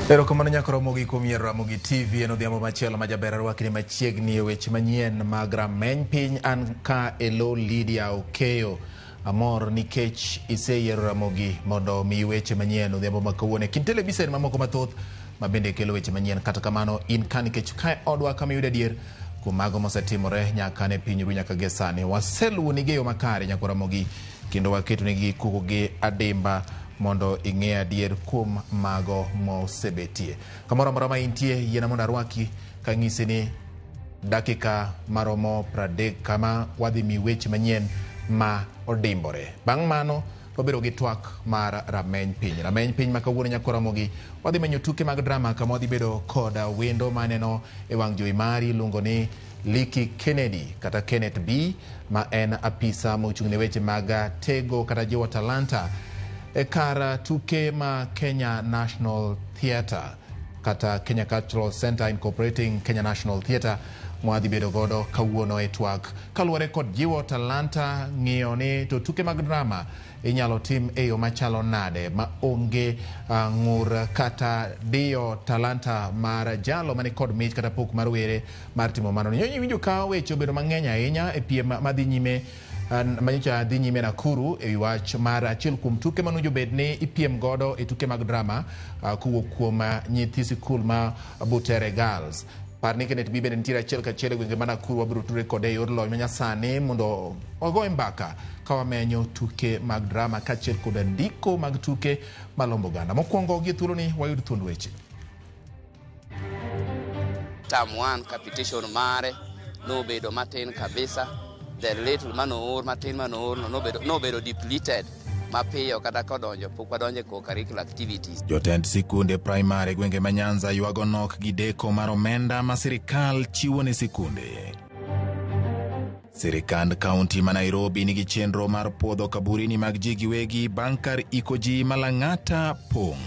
Erokamano nyaka Ramogi kuom yiero Ramogi TV en odhiambo machielo ma jaber arwakni machiegni e weche manyien mag rameny piny. An ka e lo Lydia Okeyo. Amor nikech iseyiero Ramogi mondo omiyi weche manyien odhiambo ma kawuono e kind televisen mamoko mathoth ma bende kelo weche manyien. Kata kamano in ka nikech kae odwa kama iyudo adier kuom mago mosetimore nyaka ne piny ru nyaka gie sani. Waseluwonigi e yo makare nyaka Ramogi kendo waketonigi kuku gi adimba mondo ing'e adier kuom mago mosebetie. Kamoro amora ma intie, yiena mondo arwaki kang'isi ni dakika maromo 30 kama wadhi mi weche manyien ma odimbore. Bang' mano wabiro gi twak mar rameny piny. Rameny piny ma kawuono nyaka Ramogi wadhi menyo tuke mag drama kama wadhi bedo kod wendo maneno e wang' jowi mari iluongo ni Liki Kennedy kata Kenneth B ma en apisa mochung' ne weche mag tego kata jiwo talanta e kar tuke ma Kenya National Theatre kata Kenya Cultural Center Incorporating Kenya National Theatre mwadhi bedo godo kawuono e twak kaluwore kod jiwo talanta ng'iyo ni to tuke mag drama inyalo tim e yo machalo nade ma onge ng'ur kata diyo talanta mar jalo mani kod mich kata pok mar were mar timo mano. Iwinjo ka weche obedo mang'eny ahinya e piem madhi nyime manyocha dhi nyime Nakuru e wi wach mar achiel kuom tuke manowinjo bed ni ipiem godo e tuke mag drama kowuok kuom nyithi sikul ma Butere Girls. Par ni Kenneth B bende nitiere achiel kachiel e gwenge ma Nakuru wabiro tudre kode e yor lony manyasani mondo wagoye mbaka ka wamenyo tuke mag drama kaachiel koda ndiko mag tuke malombo oganda. Mokwongo gi thuoloni wayud thuond weche. Term 1 capitation mare nobedo matin kabisa. The little manoor matin manoor no nobedo depleted mapiyo kata kodonjo pok wadonjo e co-curricular activities. Jotend sikunde primary gwenge ma Nyanza ywago nok gi deko mar omenda ma sirikal chiwo ne sikunde. Sirikand kaunti ma Nairobi nigi chenro mar puodho kaburini mag ji giwegi bang' kar iko ji ma Lang'ata pong'.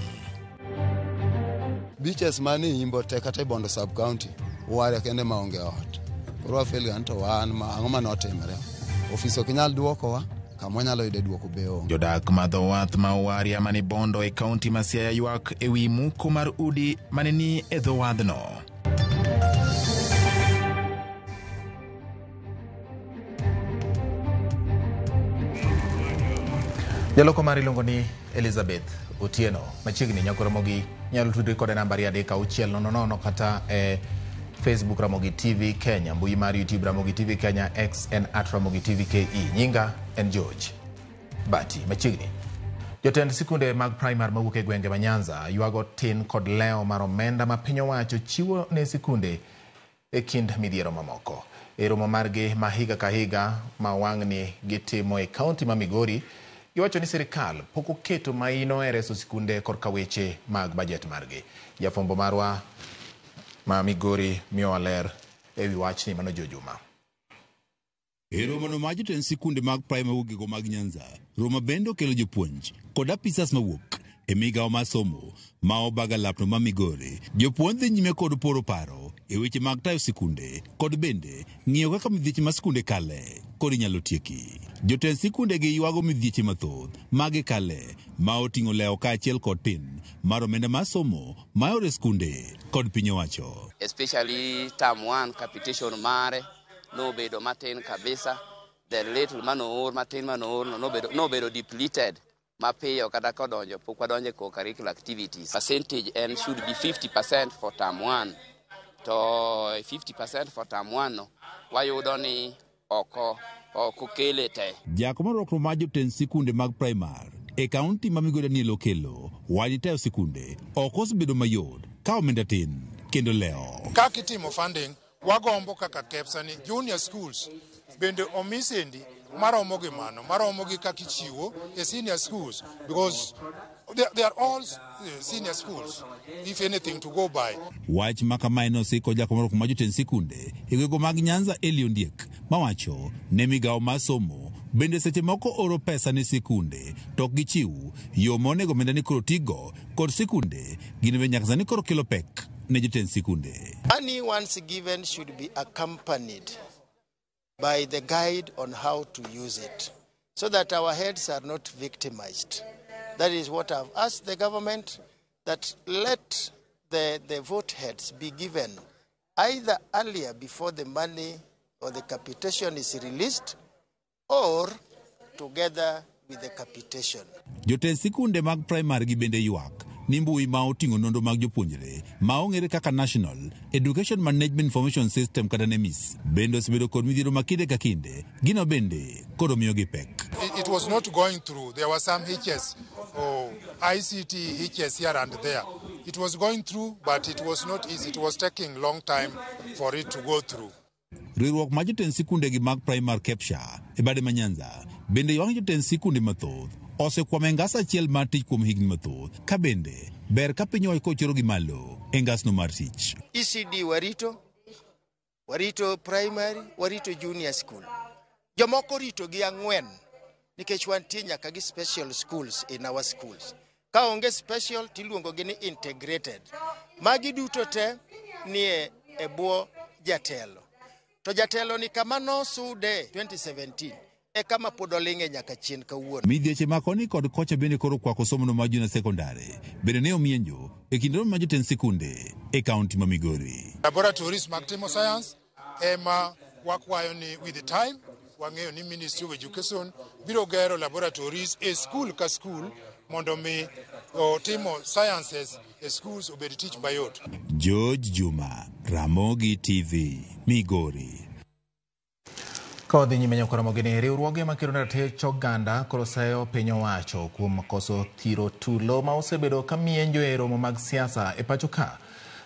Beaches mane Imbo te kata e Bondo sub county ware kende maonge ot. Koro wafeel ga ni to wan ma ang'o mane otimore. Ofis ok nyal duokowa kama wanyalo yude duoko be onge. Jodak ma dho wath ma Owaria mani Bondo e kaunti ma Siaya ywak e wi muko mar udi mane ni e dho wadhno. Jaloko mar iluongo ni Elizabeth Otieno machiegni nyako Ramogi nyalo tudri kode namba 3 6 0 0 kata e Facebook Ramogi TV Kenya, mbui mar YouTube Ramogi TV Kenya, X en at Ramogi TV KE. Nyinga en George Bati. Machiegni jotend sikunde mag primary mawuok e gwenge ma Nyanza ywago tin kod lewo mar omenda ma piny owacho chiwo ne sikunde e kind midhiero mamoko. E romo margi ma higa ka higa ma wang'ni gitimo e kaunti ma Migori, giwacho ni sirikal pok oketo maino e reso sikunde korka weche mag bajet margi. Jafwambo marwa ma Migori miyowa ler e wi wachni mano Jojuma. E romono mar jotend sikunde mag primary gigo mag Nyanza, romo bende okelo jopuonj kod apisas mawuok e migawo mar somo ma obaga lapno ma Migori. Jopuonj dhi nyime kod poro paro e weche mag tayo sikunde kod bende ng'iyo kaka midhieche ma sikunde kale kod inyalo tieki. Jotend sikunde gi ywago midhieche mathoth ma gikale ma oting'o lewo kaachiel kod tin mar omenda mar somo ma yore sikunde kod piny owacho. Especially term 1 capitation mare nobedo matin kabisa. The little manoor matin manoor no nobedo depleted mapiyo kata kodonjo pok wadonjo e co-curricular activities. Percentage en should be 50% for term 1. To 50% for term 1 no wayudo ni oko okele te. Jakom mar mar jotend sikunde mag primary e kaunti ma Migori Daniel Okello wacho ni tayo sikunde ok osebedo mayot ka omenda tin kendo lewo. Kaka itimo funding, wagombo kaka KEPSA ni junior schools bende omi sendi maromo gi mano, maromo gi kaka ichiwo e senior schools, because they are all senior schools, if anything to go by. Wach ma kamae nosiko jakom mar jotend sikunde e gwenge mag Nyanza Eli Ondiek mawacho ne migawo mar somo bende seche moko oro pesa ne sikunde to ok gichiw yo monego omenda ni koro tigo kod sikunde gin be nyaka sani koro kelo pek ne jotend sikunde. Money once given should be accompanied by the guide on how to use it so that our heads are not victimized. That is what I've asked the government, that let the vote heads be given either earlier before the money or the capitation is released or together with the capitation. Jotend sikunde mag primary gi bende ywak ni mbui ma oting'o nonro mag jopuonjre ma ong'ere kaka National Education Management Information System kata NEMIS bende osebedo kod midhiero ma kinde ka kinde gino bende koro miyogi pek. It was not going through. There were some hitches or ICT hitches here and there. It was going through, but it was not easy. It was taking long time for it to go through. Riwruok mar jotend sikunde gi mag primary KEPSHA e bade ma Nyanza bende ywak ni jotend sikunde mathoth osekwamo e ngas achiel mar tich kuom higni mathoth ka bende ber ka piny owacho kochorogi malo e ngasno mar tich. ECD warito, warito primary, warito junior school. Jomoko rito gi ang'wen nikech wantie nyaka gi special schools in our schools. Ka onge special tiluongo gi ni integrated. Magi duto te nie e bwo jatelo. To jatelo ni kama nosude 2017 e kama pod oling'e nyaka chien kawuono. Midhieche ma koni kod kocha bende koro kwako somono mar junior secondary bende ne omienjo e kind romo mar jotend sikunde e kaunti ma Migori. Laboratories mag timo science ema wakwayo ni with the time wang'eyo ni Ministry of Education biro gero laboratories e school ka school mondo mi timo sciences e schools obed tich mayot. George Juma, Ramogi TV, Migori. Ka wadhi nyime nyakoromo gini riwruoge makedo ne ratich oganda koro seyo piny owacho kuom koso thiro tulo ma osebedo ka mienjo e romo mag siasa e pacho ka.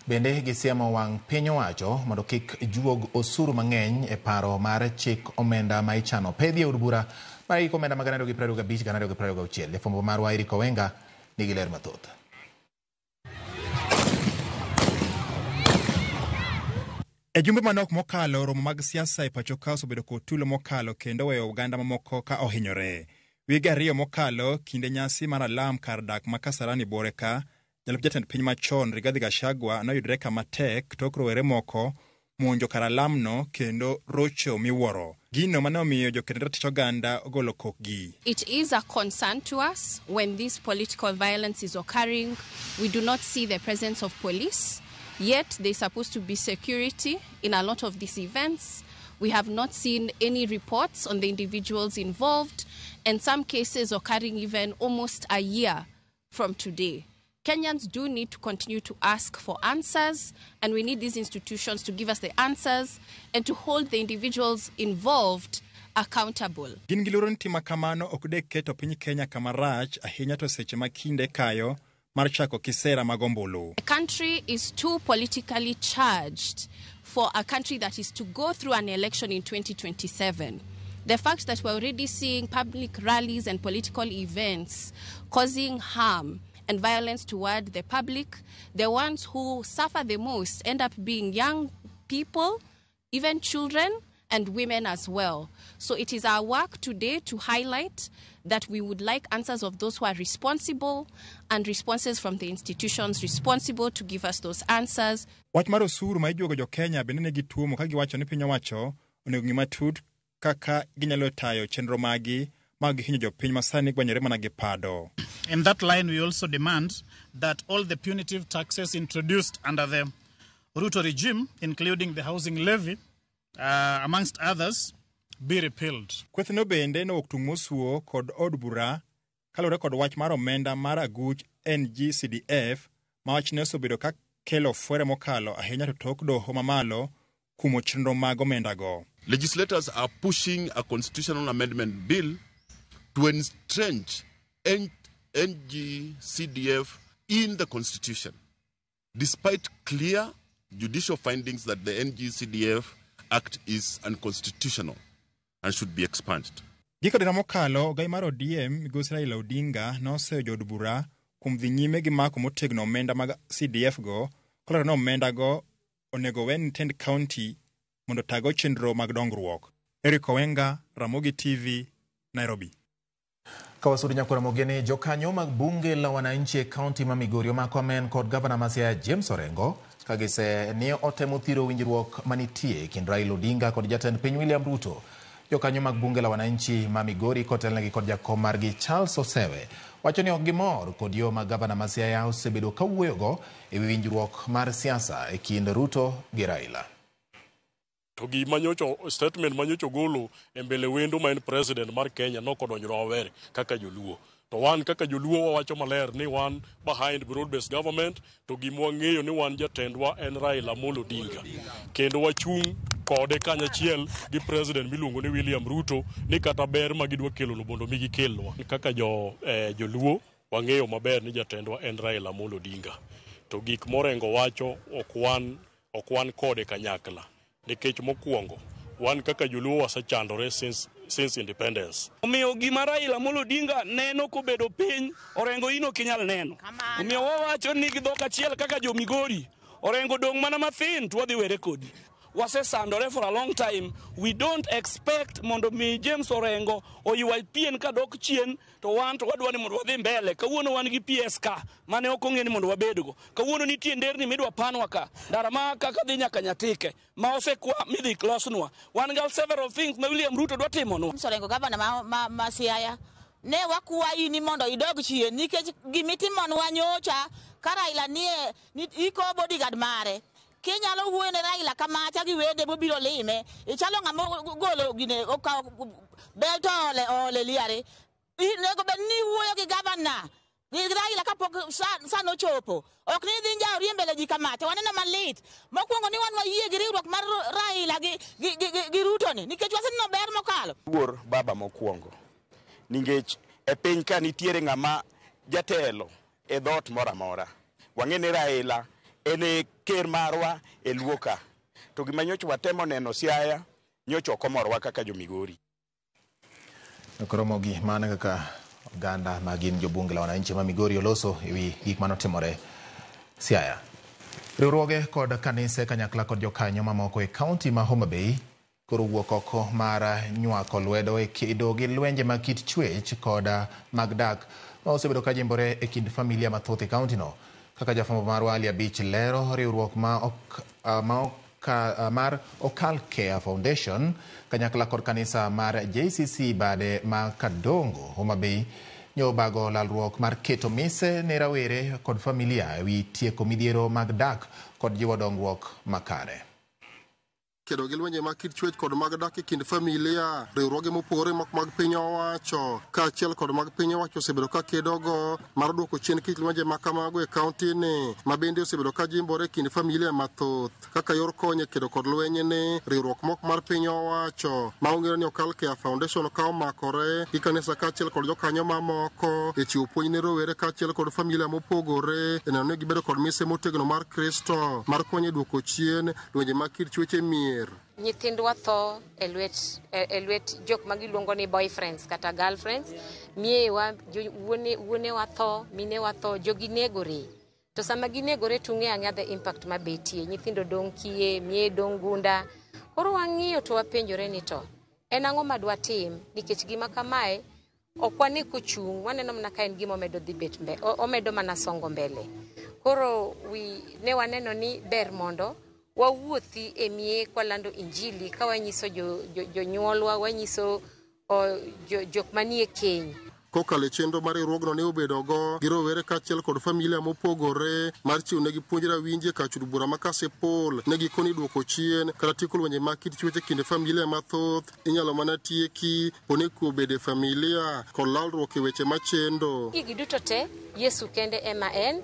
Bende gisiemo wang' piny owacho mondo kik juog osuru mang'eny e paro mar chik omenda ma ichano pedhi e od bura mar hik omenda mag 2025-2026. Jafwambo marwa Eric Owenga nigi ler mathoth. E jumbe manok mokalo, romo mag siasa e pacho ka osebedo kod tulo mokalo kendo weyo oganda mamoko ka ohinyore. Wige ariyo mokalo, kinde nyasi mar alam kar dak ma Kasarani Buore ka, jalup jatend piny machon Rigathi Gachagua noyudre kama tek tok rowere moko monjo kar alamno kendo rocho miwuoro. Gino mane omiyo joked ratich oganda ogolo kokgi. It is a concern to us when this political violence is occurring. We do not see the presence of police. Yet there's supposed to be security in a lot of these events. We have not seen any reports on the individuals involved, and some cases occurring even almost a year from today. Kenyans do need to continue to ask for answers, and we need these institutions to give us the answers and to hold the individuals involved accountable. Gin gi luoro ni timo kamano ok dek keto piny Kenya kama rach ahinya to seche ma kinde kayo mar chako kisera mag ombulu. The country is too politically charged for a country that is to go through an election in 2027. The fact that we're already seeing public rallies and political events causing harm and violence toward the public, the ones who suffer the most end up being young people, even children, and women as well. So it is our work today to highlight that we would like answers of those who are responsible and responses from the institutions responsible to give us those answers. Wach mar osuru ma ijuogo jo Kenya bende ne gituomo ka giwacho ni piny owacho onego ng'i matut kaka ginyalo tayo chenro magi mag hinyo jopiny ma sani gwanyore mana gi pado. In that line, we also demand that all the punitive taxes introduced under the Ruto regime, including the housing levy, amongst others, be repealed. Kwethno bende nowuok tung' mosuo kod od bura kaluwore kod wach mar omenda mar aguch NGCDF ma wachne osebedo ka kelo fwere mokalo ahinya to tok doho mamalo kumo chenro mag omendago. Legislators are pushing a constitutional amendment bill to entrench NGCDF in the constitution, despite clear judicial findings that the NGCDF Act is unconstitutional and should be expunged. Giko dira mokalo, ogai mar ODM migosi Raila Odinga noseyo jood bura kuom dhi nyime gi mako motegno omenda mag CDF go kolero ni omenda go onego wen tend county mondo tago chenro mag dongruok. Eric Owenga, Ramogi TV, Nairobi. Kawasudi nyakwara mogeni jokanyo mag bunge la wananchi e kaunti ma Migori omako amen kod gavana ma Siaya James Orengo kagise ni otemo thiro winjruok manitie e kind Raila Odinga kod jatend piny William Ruto. Jokanyo mag bunge la wananchi ma Migori kotelnegi kod jakom margi Charles Osewe Wacho ni ok gimor kod yo ma gavana ma Siaya osebedo kawuoyogo e wi winjruok mar siasa e kind Ruto gi Raila. To gima nyocha statement ma nyocha ogolo e mbele wendo ma en president mar Kenya nokodonjore maber kaka joluo. To wan kaka joluo wawacho maler ni wan behind broad based government to gima wang'eyo ni wan jatendwa en Raila Amolo Odinga. Kendo wachung' kode kanyachiel gi president miluongo ni William Ruto ni kata ber ma gidwa kelo no mondo mi gikelnwa. Kaka joluo wang'eyo maber ni jatendwa en Raila Amolo Odinga. To gik morengo wacho ok wan kode kanyakla. Nikech mokwongo wan kaka joluo wasechandore since independence. Omiyo gima Raila Amolo Odinga neno kobedo piny, Orengo in ok inyal neno. Omiyo wawacho ni gi dhok achiel kaka jo Migori, Orengo dong' mana mathin to wadhi were kodi. Wasesandore for a long time. We don't expect mondo mi James Orengo oywa pien kadok chien to wan to wadwa ni mondo wadhi mbele. Kawuono wan gi PS ka mane ok ong'e ni mondo wabedgo. Kawuono nitie nderni midwa panwa ka, ndara ma kaka dhi nyaka Nyatike ma osekwa midhi losnwa. Wan gi several things ma William Ruto dwa timonwa. James Orengo gavana ma Siaya ne wakwayi ni mondo idog chien nikech gimitimonwa nyocha ka Raila nie ni iko bodyguard mare kinyalo wuoyo ne Raila kamacha gi wede mobiro lime ichalo ng'ama golo gine okawo bel to ole liare nego bed ni iwuoyo gi gavana gi Raila kapok sa nochopo ok ni idhi njawri e mbele ji kamacha waneno malit mokwongo ni wan wayie gi riwruok mar Raila gi Ruto ni nikech waseneno ber mokalo. Luor baba mokwongo nikech e piny ka nitiere ng'ama jatelo e dhoot moro amora. Wang'e ni Raila en e ker marwa e Luo ka. To gima nyocha watemo neno Siaya nyocha ok omorowa kaka jo Migori. Koromogi mana kaka oganda ma gin jobunge la wananchi ma Migori oloso e wi gik manotimore Siaya. Riwruoge kod kanise kanyakla kod jokanyo mamoko e kaunti ma Homa Bay koro wuok oko mar nywako lwedo e kedo gi lwenje mag kit chwech kod mag dak ma osebedo ka jimbore e kind familia mathoth e kaunti no. Kaka jafwambo marwa Ali Abich lero, riwruok mar Okal Care Foundation kanyakla kod kanisa mar JCC bade ma Kadongo Homa Bay nyobago lalruok mar keto mise ne rawere kod familia ewi tieko midhiero mag dak kod jiwo dongruok makare. Kedo gi lwenje mag kit chwech kod mag dak e kind familia, riwruoge mopogore mag piny owacho kaachiel kod mag piny owacho osebedo ka kedogo mar duoko chien kit lwenje ma kamago e kaunti ni ma bende osebedo ka jimbore e kind familia mathoth kaka yor kony e kedo kod lweny ni riwruok mok mar piny owacho ma ong'ere ni Okal Care Foundation ka omakore gi kanisa kaachiel kod jokanyo mamoko e chiwo puonj ne rowere kaachiel kod familia mopogore e neno ni gibedo kod mise motegno mar Kristo mar konyo e duoko chien lwenje mag kit chwech e mier. Nyithindwa tho e lwet jok ma giluongo ni boyfriends kata girlfriends, miyewa, wuonewa tho, minewa tho, jogi negore. To sama ginegore to ung'eyo ang'eya the impact mabetie, nyithindo dong' kiye, miye dong' gunda. Koro wang'iyo to wapenjore ni to en ang'o ma dwatim nikech gima kamae ok wane kochung', waneno mana ka en gima omedo dhi bet omedo mana songo mbele. Koro ne waneno ni ber mondo wawuothi e miye kwalando injili ka wanyiso jonyuolwa, wanyiso jok manie keny. Kokalo e chenro mar riwruogno ne obedogo gi rowere kaachiel kod familia mopogore mar chiwo negi puonj rawinji e kar chud bura ma Kasipul ne gikoni duoko chien kata tieko lwenje mag kit chwech e kind familia mathoth inyalo mana tieki poni kwe obedo e familia kod lalruok e weche machendo. Gigi duto te Yesu kende ema en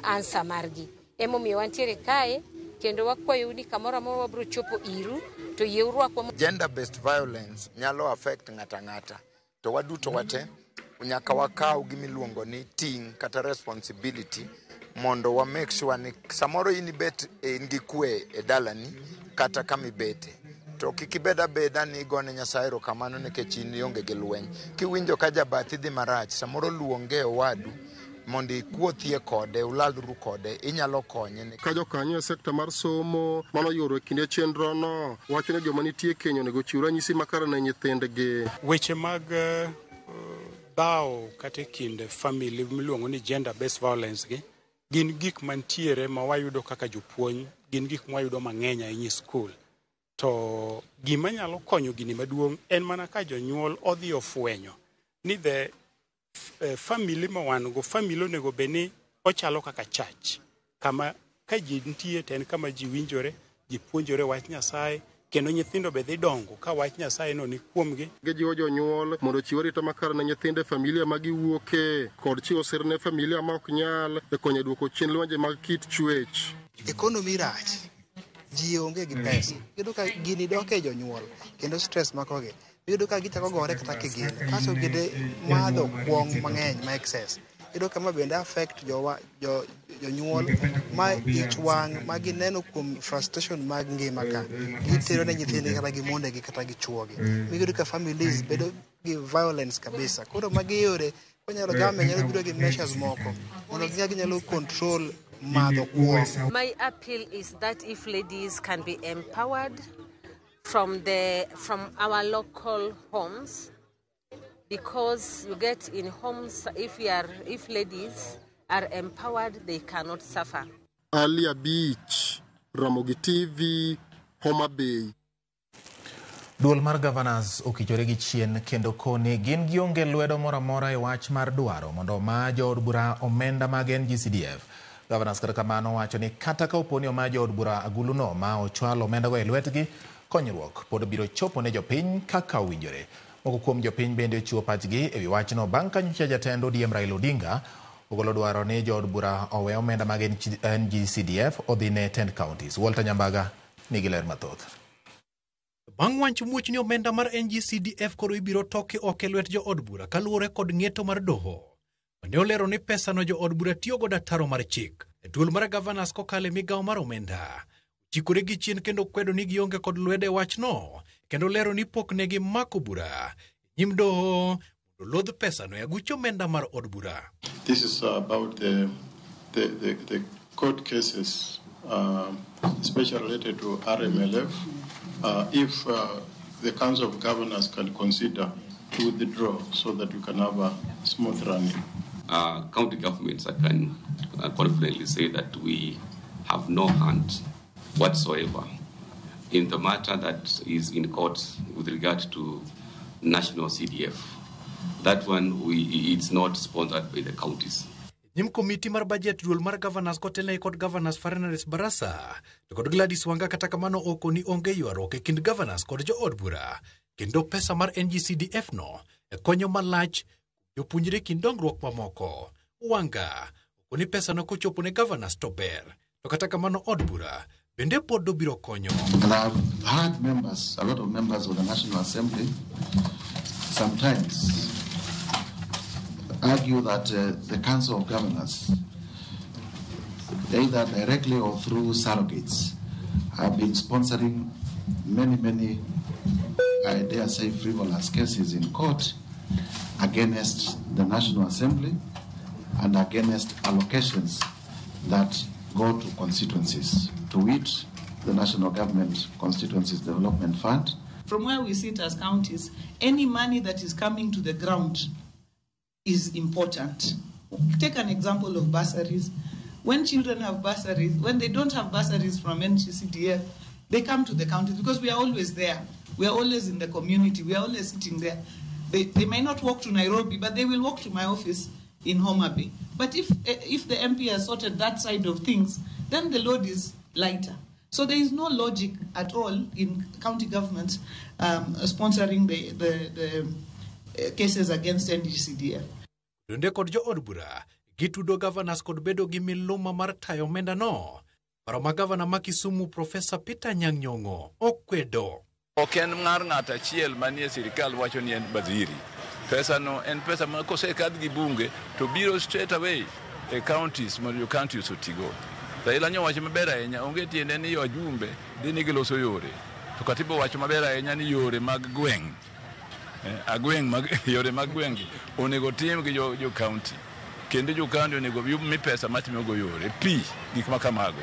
answer margi. Emomiyo wantiere kae kendo wakwayou ni kamoro amora wabiro chopo iru to yie urwakwa. Gender based violence nyalo affect ng'ata ng'ata to waduto wate nyaka wakaw gimiluongo ni ting' kata responsibility mondo wa make sure ni samoro in ibet in gi kwe e dalani kata kama ibete to kik ibed abeda ni igone Nyasaye erokamano nikech in ionge gi lweny. Kiwinjo ka jabathi dhi marach, samoro luonge owadu mondo ikuothie kode, ulalru kode, inyalo konye. Ka jokanyo e sekta mar somo manoyuoro e kinde chenrono wacho ni joma nitie keny onego ochiw ranyisi makare ne nyithindgi. Weche mag dhawo kata e kind family miluongo ni gender based violence gi gin gik mantiere ma wayudo kaka jopuonj, gin gik mwayudo mang'eny ahinya e skul. To gima nyalo konyo gini maduong' en mana ka jonyuol odhi ofwenyo ni the Family ma wan go, family onego bed ni ochalo kaka church, kama ka ji nitie to en kama ji winjore, ji puonjore wach Nyasaye, kendo nyithindo be dhi dongo ka wach Nyasaye no ni kuomgi. Gijiwo jonyuol mondo ochiw arita makare ne nyithindo e familia ma giwuoke kod chiwo sir ne familia ma ok nyal e konyo e duoko chien lwenje mag kit chwech. Economy rach, ji onge gi pesa. Iyudo ka gini dok e jonyuol kendo stress makogi. Iyudo ka gichako gore kata kigin. Kasto bende madho kwong' mang'eny ma excess. Iyudo ka ma bende affect jowa, jo, jonyuol ma ich wang' ma gineno kuom frustration mag ngima ka. Gitero ne nyithindgi kata gi mondegi kata gi chuogi. Iyudo ka families bedo gi violence kabisa. Koro magi yore konyalo government nyalo biro gi measures moko mondo gi ginyalo control madho kwong'. My appeal is that if ladies can be empowered from our local homes, because you get in homes, if ladies are empowered, they cannot suffer. Ali Abich, Ramogi TV, Homa Bay. Duol mar Governors okichore gi chien kendo koni gin gionge lwedo moro amora e wach mar dwaro mondo oma jood bura omenda mag NGCDF. Governors kata kamano wacho ni kata ka opo ni oma jood bura aguluno ma ochwal omendago e lwetgi, konyruok pod biro chopo ne jopiny kaka owinjore. Moko kuom jopiny bende ochiwo pachgi ewi wachno bang' ka nyocha jatend ODM Raila Odinga ogolo dwaro ni jood bura owe omenda mag NGCDF odhi ne tend counties. Walter Nyambaga nigi ler mathoth. Bang' wach muoch ni omenda mar NGCDF koro ibiro toki oko e lwet jood bura kaluwore kod ng'eto mar doho. Mane olero ni pesano jood bura tiyo godo ataro mar chik. E duol mar Governors kokalo e migawo mar omenda. Ochikore gi chien kendo kwedo ni gionge kod lwedo e wachno kendo lero ni pok ne gimako bura e nyim doho mondo olodh pesano e aguch omenda mar od bura. This is about the court cases, especially related to RMLF. If the Council of Governors can consider to withdraw so that we can have a smooth running. County governments, I can confidently say that we have no hand whatsoever in the matter that is in court with regard to national CDF. That one, it's not sponsored by the counties. Nyim komiti mar budget duol mar Governors kotelne kod Governors Fernandes Barasa to kod Gladys Wanga kata kamano oko ni onge ywaruok e kind Governors kod jood bura kendo pesa mar NGCDF no e konyo malach jopuonjre kind dongruok mamoko. Wanga oko ni pesa no kochopo ne Governors to ber to kata kamano od bura bende pod obiro konyo. And I've heard members, a lot of members of the National Assembly, sometimes argue that the Council of Governors, either directly or through surrogates, have been sponsoring many, many, I dare say, frivolous cases in court against the National Assembly and against allocations that go to constituencies, to wit, the National Government Constituencies Development Fund. From where we sit as counties, any money that is coming to the ground is important. Take an example of bursaries. When children have bursaries, when they don't have bursaries from NGCDF, they come to the counties because we are always there. We are always in the community. We are always sitting there. They may not walk to Nairobi, but they will walk to my office in Homa Bay. But if the MP has sorted that side of things, then the load is lighter. So there is no logic at all in county governments sponsoring the cases against NGCDF. Bende kod jood bura gitudo governors kod bedo gi miluma mar tayo omenda no. Paro ma gavana ma Kisumu Profesa Peter Anyang' Nyong'o okwedo. Ok en mar ng'ato achiel manie sirikal wacho ni en waziri. Pesa no en pesa ma kosekadh gi bunge to biro straight away e counties mondo jo counties otigo. Raila nyowacho maber ahinya, onge tiende ni wajumbe dhi ni giloso yore. To katiba owacho maber ahinya ni yore mag gweng' agweng' mag yore mag gweng' gi onego tim gi jo county. Kendo jo county onego mi pesa matimogo yore, pi, gik ma kamago.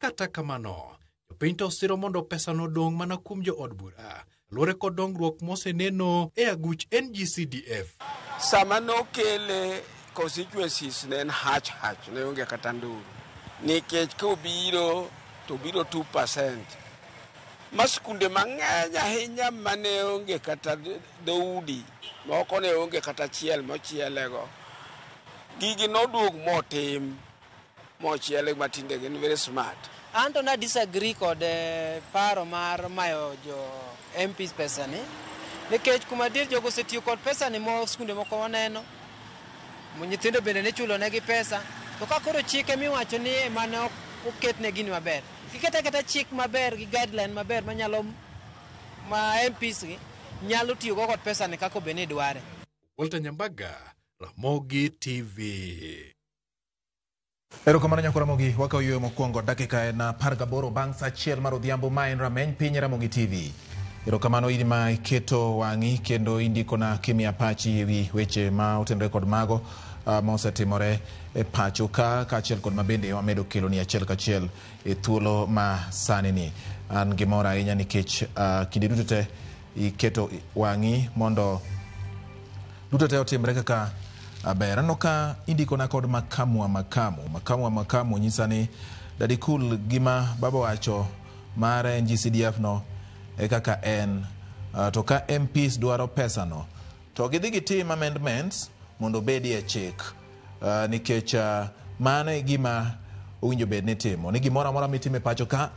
Kata kamano, jopiny to siro mondo pesano dong' mana kuom jood bura luwore kod dongruok moseneno e aguch NGCDF. Sama nokele constituencies ne en hach hach, ne onge kata nduru. Nikech kobiro to biro 2%. Ma skunde mang'eny ahinya mane onge kata dhoudi Moko ne onge kata chiel mochielego. Gigi noduog motim mochiele matinde gin very smart. Anto na disagree kod paro mar mayo jo MPs pesa ni nikech kuom adier jogo osetiyo kod pesa ni mo skunde moko waneno nyithindo bende ne chulo negi pesa to ka koro chike miwacho ni ema ne ok oketne gini maber giket aketa chik maber gi guideline maber manyalo ma MPs gi nyalo tiyogo kod pesa ni kaka obed ni dware. Walter Nyambaga, Ramogi TV. Erokamano nyakwa Ramogi, wakawo yueyo mokwongo dakika en 18 bang' sa 1 mar odhiambo. Ma en Rameny Piny Ramogi TV. Erokamano in ma iketo wang'i kendo indikona kimiya pachi ewi weche ma otenore kod mago ma osetimore e pacho ka kaachiel kod mabende wamedo keloni achiel kachiel e thuolo ma sani ni. An gi mor ahinya nikech kinde duto te iketo wang'i mondo duto te otimre kaka ber. Aneno ka indikona kod Makamu wa Makamu. Makamu wa Makamu nyisa ni Daddy Cool gima baba wacho mar NGCDF no e kaka en. To ka MPs dwaro pesa no to gidhi gitim amendments mondo obedi e chik. Nikech mano e gima owinjo bed ni timo. Ni gimoro amora mitimo e pacho ka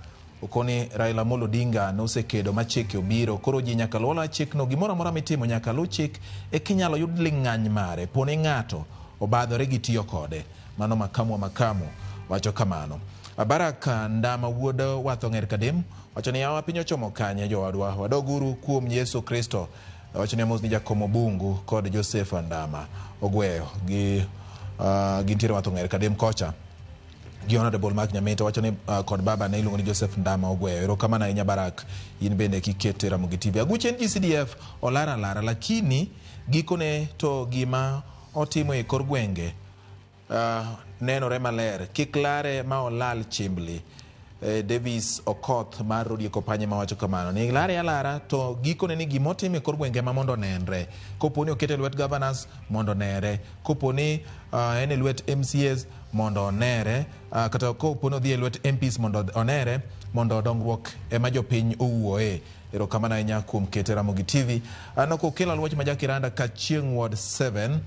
okoni Raila Amolo Odinga nosekedo ma chike obiro. Koro ji nyaka luw aluwa chikno. Gimoro amora mitimo nyaka luw chik ekinyalo yud ling'any mare. Poni ng'ato obadhore gi tiyo kode. Mano Makamu wa Makamu wacho kamano. Barak Ndama wuod Watho Ng'er Kadem wacho ni yawa piny ochomo kanye jowadwa. Wadoguru kuom Yesu Kristo. Wacho ni amos ni Jakomo Bungu kod Joseph Andama ogweyo gi gintiere Watho Ng'er Kadem kocha. Gi Honorable Mark Nyamita wacho ni kod baba ne iluongo ni Joseph Ndama ogweyo. Erokamano ahinya Barak, in bende kikete Ramogi TV. Aguch NGCDF olar alara lakini gikone to gima otimo e kor gwenge nenore maler. Kik lare ma olal chimbli. Davis Okoth mar Rodieko Panye mawacho kamano. Ni lare alara to gikone ni gimotimo e kor gwenge ma mondo onenre. Kopo ni okete lwet governors mondo onere. Kopo ni en e lwet MCAs mondo onere. Kata kopo ni odhi e lwet MPs mondo onere mondo dongruok ema jopiny owuoye. Erokamano ahinya kuom kete Ramogi TV. Aneno kokelo aluoch ma Jakiranda Kachieng' Ward 7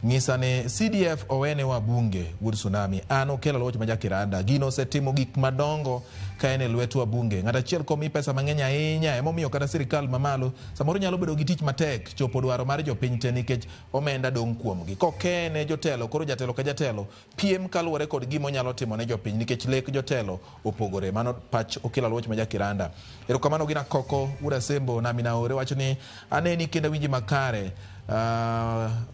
ng'isa ni CDF owene wabunge wuod Tsunami. An okelo aluoch ma Jakiranda. Gino osetimo gik madongo ka en e lwet wabunge. Ng'at achiel komi pesa mang'eny ahinya emomiyo kata sirikal mamalo samoro nyalo bedo gi tich matek chopo dwaro mar jopiny te nikech omenda dong' kuomgi. Kokene jotelo, koro jatelo ka jatelo piem kaluwore kod gima onyalo timo ne jopiny nikech lek jotelo opogore. Mano pach Okelo Aluoch ma Jakiranda. Erokamano gina Koko wuod Asembo nami naore wacho ni aneni kendo awinji makare.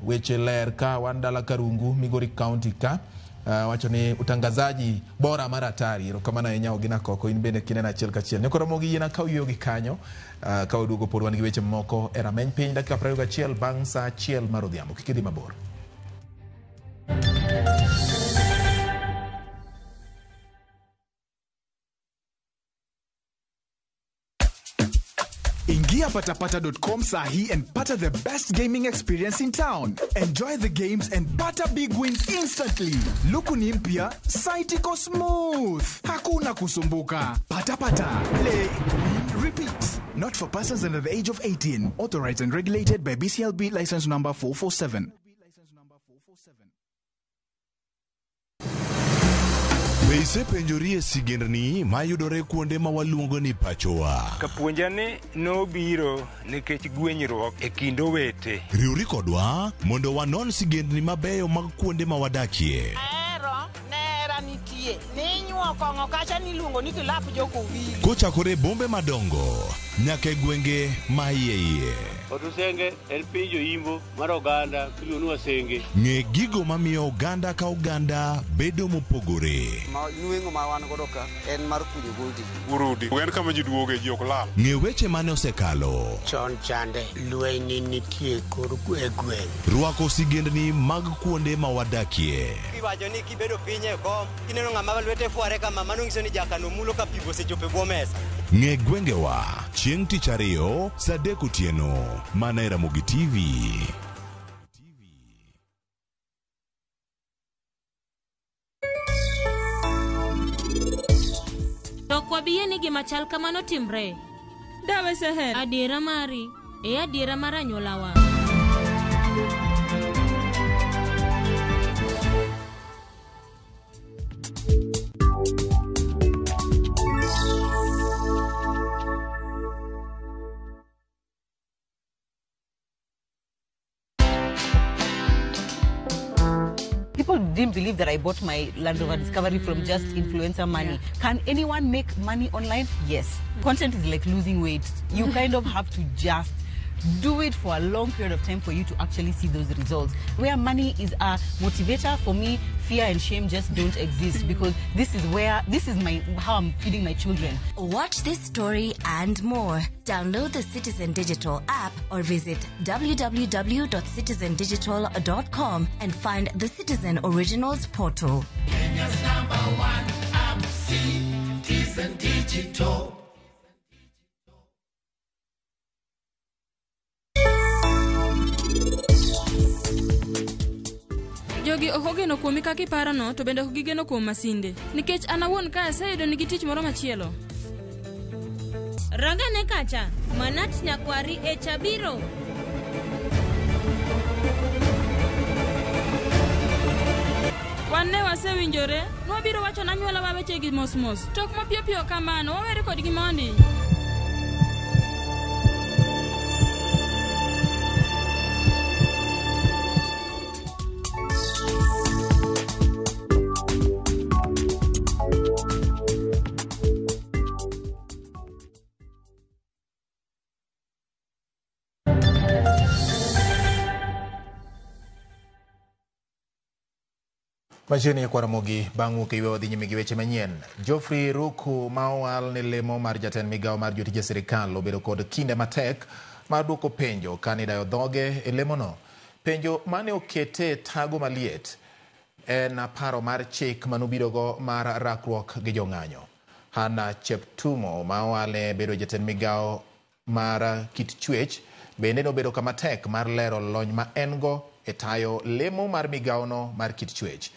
Weche ler ka wan dala Karungu Migori County ka. Wacho ni utangazaji bora mar hatari. Erokamano ahinya Ogina Koko, in bende kineno achiel kachiel. Nyakoro Ramogi yiena kaw yueyo gi kanyo. Ka waduogo pod wan gi weche moko e rameny piny dakika 21 bang' sa 1 mar odhiambo. Kik idhi mabor. Ingia patapata.com sahi and pata the best gaming experience in town. Enjoy the games and pata big wins instantly. Luku ni mpya, site iko smooth. Hakuna kusumbuka. Patapata, play, win, repeat. Not for persons under the age of 18. Authorized and regulated by BCLB license number 447. Be isepenjori e sigendni mayudore kuonde ma waluongo ni pachowa? Kapuonja ni nobiro nikech gwenyruok e kind owete. Riwri kodwa mondo wanon sigendni mabeyo mag kuonde ma wadakie. Ahero nera nitie ninyuo kong'o kacha niluongo ni kilap jokowili. Kochakore e bombe madongo nyaka e gwenge ma iye iye. Otusenge en piny joimbo mar oganda miluongo ni Wasenge. Ng'e gigo mamiyo oganda ka oganda bedo mopogore. Ma nweng'o ma wan godo ka en mar kunyo goldi. Urudi. En kama ji duoge ji ok lal. Ng'e weche mane osekalo. Chon chande lweny nitie kor e gweng'. Rwako sigendni mag kuonde ma wadakie. Iwacho ni kibedo piny e kom, kineno ng'ama lwete fware kama, mano nyiso ni jakano mulo ka pigo osechopo e bwo mesa. Ng'e gwengewa chieng' tich ariyo saa 3 otieno mana e Ramogi TV. To ok wabiyie ni gima chal kamano timre. Dawe Seher. Adiera mari, e adiera mar anyuolawa. People didn't believe that I bought my Land Rover Discovery from just influencer money. Can anyone make money online? Yes. Content is like losing weight. You kind of have to just do it for a long period of time for you to actually see those results. Where money is a motivator, for me, fear and shame just don't exist, because this is where, this is my, how I'm feeding my children. Watch this story and more. Download the Citizen Digital app or visit www.citizendigital.com and find the Citizen Originals portal. Kenya's number one app, Citizen Digital. Jogi ok ogeno kuomi kaka iparono, to bende ok gigeno kuom masinde. Nikech an awuon ka aseyudo nigi tich moro machielo. Rangane kacha, Manat Nyakwari e chabiro. Wan ne wasewinjore, nwabiro wacho na anyuola wa wechegi mos mos. To ok mapiyo piyo kamano, wawere kodgi mondi. Machiegni kwa Ramogi bang' wuok e yweyo dhi nyime gi weche manyien. Geoffrey Ruku ma owal ne lemo mar jatend migawo mar jotije sirikal obedo kod kinde matek mar duoko penjo kane idayo dhoge e lemono. Penjo mane okete tago maliet en paro mar chik manobirogo mar rakruok gi jong'anyo. Hannah Cheptumo ma owal ne bedo jatend migawo mar kit chwech bende nobedo kama tek mar lero lony ma en go e tayo lemo mar migawono mar kit chwech.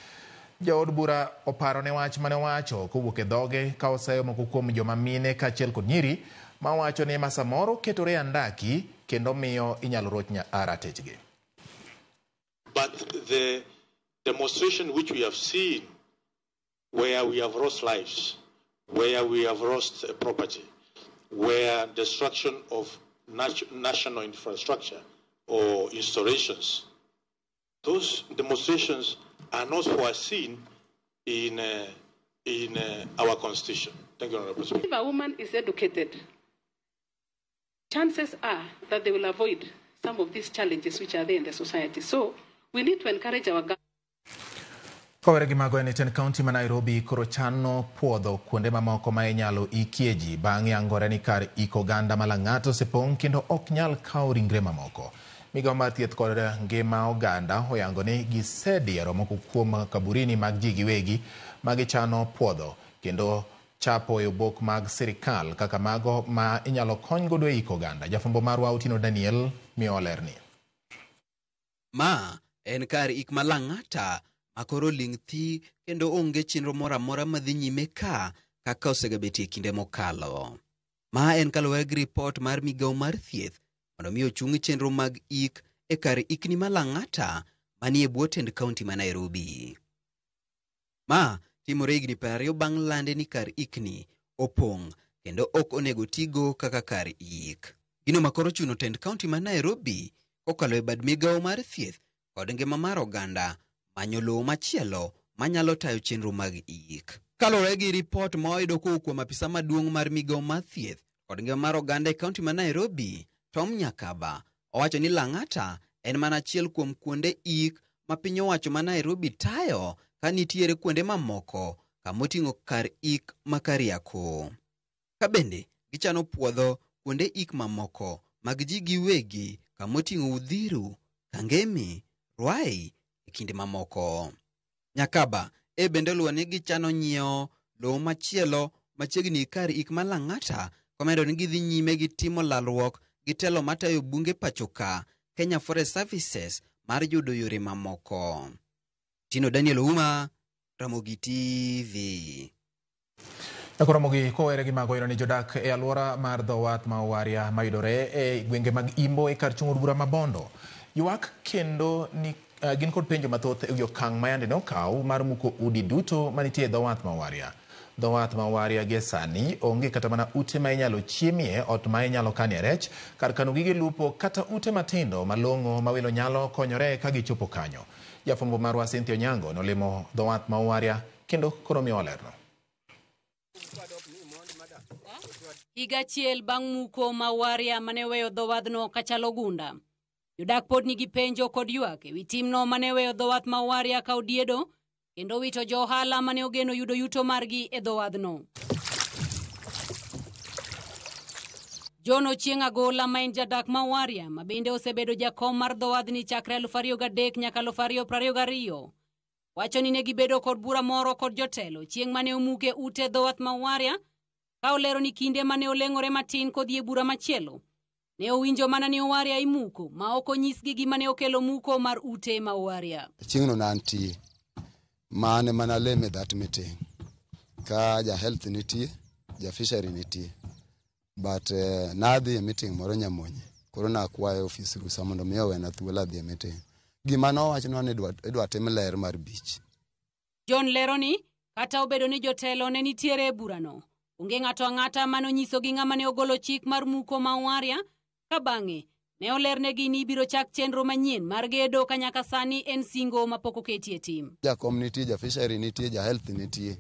Jaod bura oparo ne wach mane owacho kowuok e dhoge ka oseyo moko kuom joma mine kaachiel kod nyiri ma wacho ni ma samoro ketore andaki kendo miyo inyalo roch ratechgi. But the demonstration which we have seen, where we have lost lives, where we have lost property, where destruction of national infrastructure or installations, those demonstrations are not foreseen in our constitution. Thank you, Honorable Speaker. If a woman is educated, chances are that they will avoid some of these challenges which are there in the society. So we need to encourage our girls. Kowere gi mago en e kaunti ma Nairobi koro chano puodho kuonde mamoko ma inyalo ikie ji bang' yangore ni kar iko oganda ma Lang'ata osepong' kendo ok nyal kawo ringre mamoko. Migawo mar thieth kod ngima oganda oyango ni gisediero moko kuom kaburini mag ji giwegi ma gichano puodho kendo chapo e obok mag sirikal kaka mago ma inyalo kony godo e iko oganda. Jafwambo marwa Otieno Daniel miyo olerni. Ma en kar ik ma Lang'ata makoro ling' thi kendo onge chenro moro amora madhi nyime ka kaka osegabetie kinde mokalo. Ma en kaluwore gi ripot mar migawo mar thieth mondo mi ochung chenro mag ik e kar ikni ma Lang'ata manie bwo tend kaunti ma Nairobi. Ma timore higni 20 bang' lande ni kar ikni opong' kendo ok onego tigo kaka kar ik. Gino makoro chuno tend kaunti ma Nairobi kokalo e bad migawo mar thieth kod ngima mar oganda manyo lowo machielo manyalo tayo chenro mag ik. Kaluwore gi ripot ma oyudo kowuok kuom apisa maduong' mar migawo mar thieth kod ngima mar oganda e kaunti ma Nairobi, Tom Nyakaba, owacho ni Lang'ata en mana achiel kuom kuonde ik ma piny owacho ma Nairobi tayo ka nitiere kuonde mamoko kamoting'o kar ik ma Kariakoo. Ka bende gichano puodho kuonde ik mamoko mag ji giwegi kamoting'o Uthiru, Kangemi, Ruai e kinde mamoko. Nyakaba e bende oluwo ni gichano nyiewo lowo machielo machiegni kar ik ma Lang'ata komedo ni gidhi nyime gi timo lalruok gi telo matayo bunge pachoka Kenya Forest Services mar yudo yore mamoko. Tino Daniel Ouma, Ramogi TV. Ramogi kowere gi mago ino ni jodak e alwora mar dho wath ma Owaria mayudore e gwenge mag Imbo e kar chung' od bura ma Bondo ywak kendo ni gin kod penjo mathoth e wi okang' ma yande nokaw mar muko udi duto manitie e dho wath ma Owaria. Dho wath ma Waria gie sani onge kata mana ute ma inyalo chiemie, ot ma inyalo kanie rech, kar kano gige lupo kata ute matindo malong'o ma welo nyalo konyore ka gichopo kanyo. Jafwambo marwa Cynthia Onyango nolimo dho wath ma Waria kendo koro miyowa lerno. Higa achiel bang' muko ma Waria mane weyo dho wadhno kachalo gunda. Jodak pod nigi penjo kod ywak ewi timno mane weyo dho wath ma Waria ka odiedo kendo wito jo ohala mane ogeno yudo yuto margi e dho wadhno. John Ochieng' Agola ma en jadak ma Waria ma bende osebedo jakom mar dho wadhni chakre 2003 nyaka 2022 wacho ni ne gibedo kod bura moro kod jotelo chieng' mane omuke ute dho wath ma Waria ka olero ni kinde mane oleng'ore matin kodhi e bura machielo ne owinjo mana ni Owaria imuko ma ok onyisgi gima ne okelo muko mar ute ma Owaria. Chieng'no ne antie, mane mana leme that meeting ka ja health nitie, ja fishery nitie, but nadhi e meeting moro Nyamonye, koro nakwayo ofis rusa mondo mi owena thuolo adhi e meeting. Gima nowachnwa ni idwa tim ler mar beach. John lero ni kata obedo ni jotelo ne nitiere e burano, onge ng'ato ang'ata manonyisogi ng'ama ne ogolo chik mar muko ma Owaria, ka bang'e ne olernegi ni ibiro chak chenro manyien mar gedo ka nyaka sani en singo mapok oketie tim. Jakom nitie, ja fishery nitie, ja health nitie.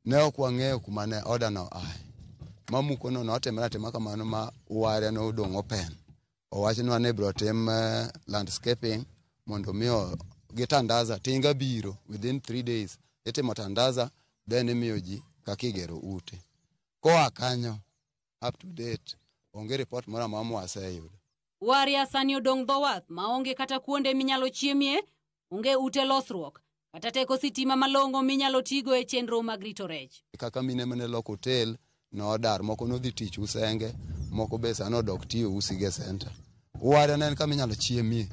Ne ok wang'eyo kuma ne order no ae. Mamuko no notimre atima kamano ma Owaria nodong' open. Owachnwa ni ibiro tim landscaping mondo mi gitandaza tinga biro within 3 days. Itimo tandaza then imiyo ji kaka igero ute. Koa kanyo up to date onge report moro amora mwaseyudo. Waria sani odong' dho wath maonge kata kuonde minyalo chiemie, onge ute losruok, kata teko sitima malong'o minyalo tigo e chenro mag rito rech. Kaka mine mane loko hotel nodar, moko nodhi tich Usenge, moko be sani odok tiyo Usige Center. Waria ne en kama inyalo chiemie.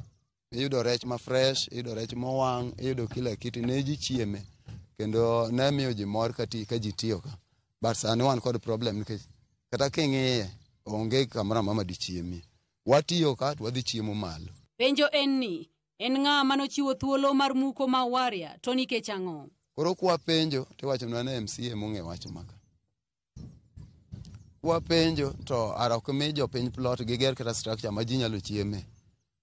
Iyudo rech ma fresh, iyudo rech mowang', iyudo kila kitu, ne ji chieme. Kendo ne miyo ji mor ka ji tiyo ka. But sani wan kod problem nikech kata king'iye onge kamoro amora ma dichiemie. Watiyo ka to wadhi chiemo malo. Penjo en ni, en ng'a manochiwo thuolo mar muko ma Owaria to nikech ang'o? Koro kwa penjo tiwachonwa ni MCA mong'e wach maka. Kwa penjo to ara ok mi jopiny plot giger kata structure ma ji nyalo chieme.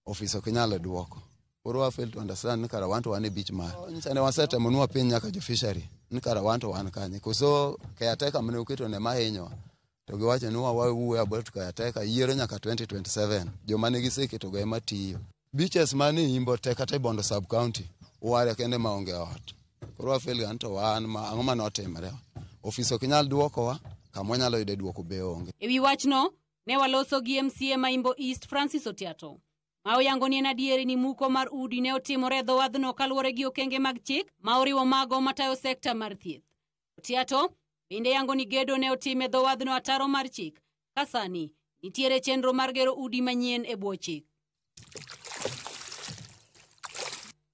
Ofis ok nyal duoko. Koro wa fail to understand ni kara wan to wan e beach mar. Nyicha ne wasetemo ni wapenj nyaka jo fishery ni kara wan to wan kanye. Koso caretaker mane oketo ne mahinyowa. To giwacho ni wawuoyo about caretaker yiero nyaka 2027. Joma ne giseketogo ema tiyo. Beaches mane Imbo te kata e Bondo sub county, Owaria kende maonge ot. Koro wa fail ga ni to wan ma ang'o mane otimre. Ofis ok nyal duokowa, kama wanyalo yude duoko be onge. Ewi wachno, ne waloso gi MCA ma Imbo East Francis Otiato. Ma oyango ni en adieri ni muko mar udi ne otimore e dho wadhno kaluwore gi okenge mag chik ma oriwo mago matayo sekta mar thieth. Otiato bende yango ni gedo ne otim e dho wadhno ataro mar chik, ka sani nitiere chenro mar gero udi manyien e bwo chik.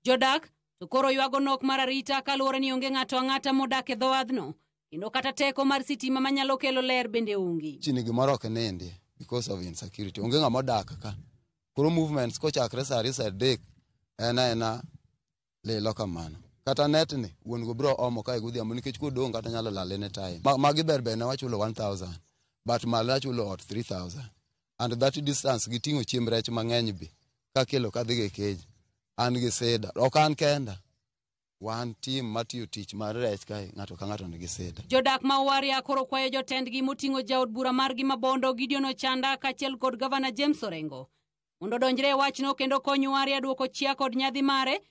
Jodak to koro ywago nok mar arita kaluwore ni onge ng'ato ang'ata modak e dho wadhno, kendo kata teko mar sitima manyalo kelo ler bende onge. Chini gimoro ok nindi because of insecurity. Onge ng'ama odak ka. Koro movements kochakre saa 2 saa 3 en aena lilo kamano. Kata net ni wuon go biro omo kae godhiambo nikech kodong' kata nyalo lal any time. Magi ber ber ne wachulo 1000 but malo achulo ot 3000 and that distance giting'o chiemb rech mang'eny be kakelo kadhi e keji. An gi sida, ok an kenda. Wan team matiyo tich mar rech kae, ng'ato ka ng'ato nigi sida. Jodak ma Owaria koro kwayo jotendgi moting'o jaod bura margi ma Bondo Gideon Ochanda kaachiel kod Gavana James Orengo mondo odonjre e wachno kendo kony Owaria duoko chia kod nyadhi mare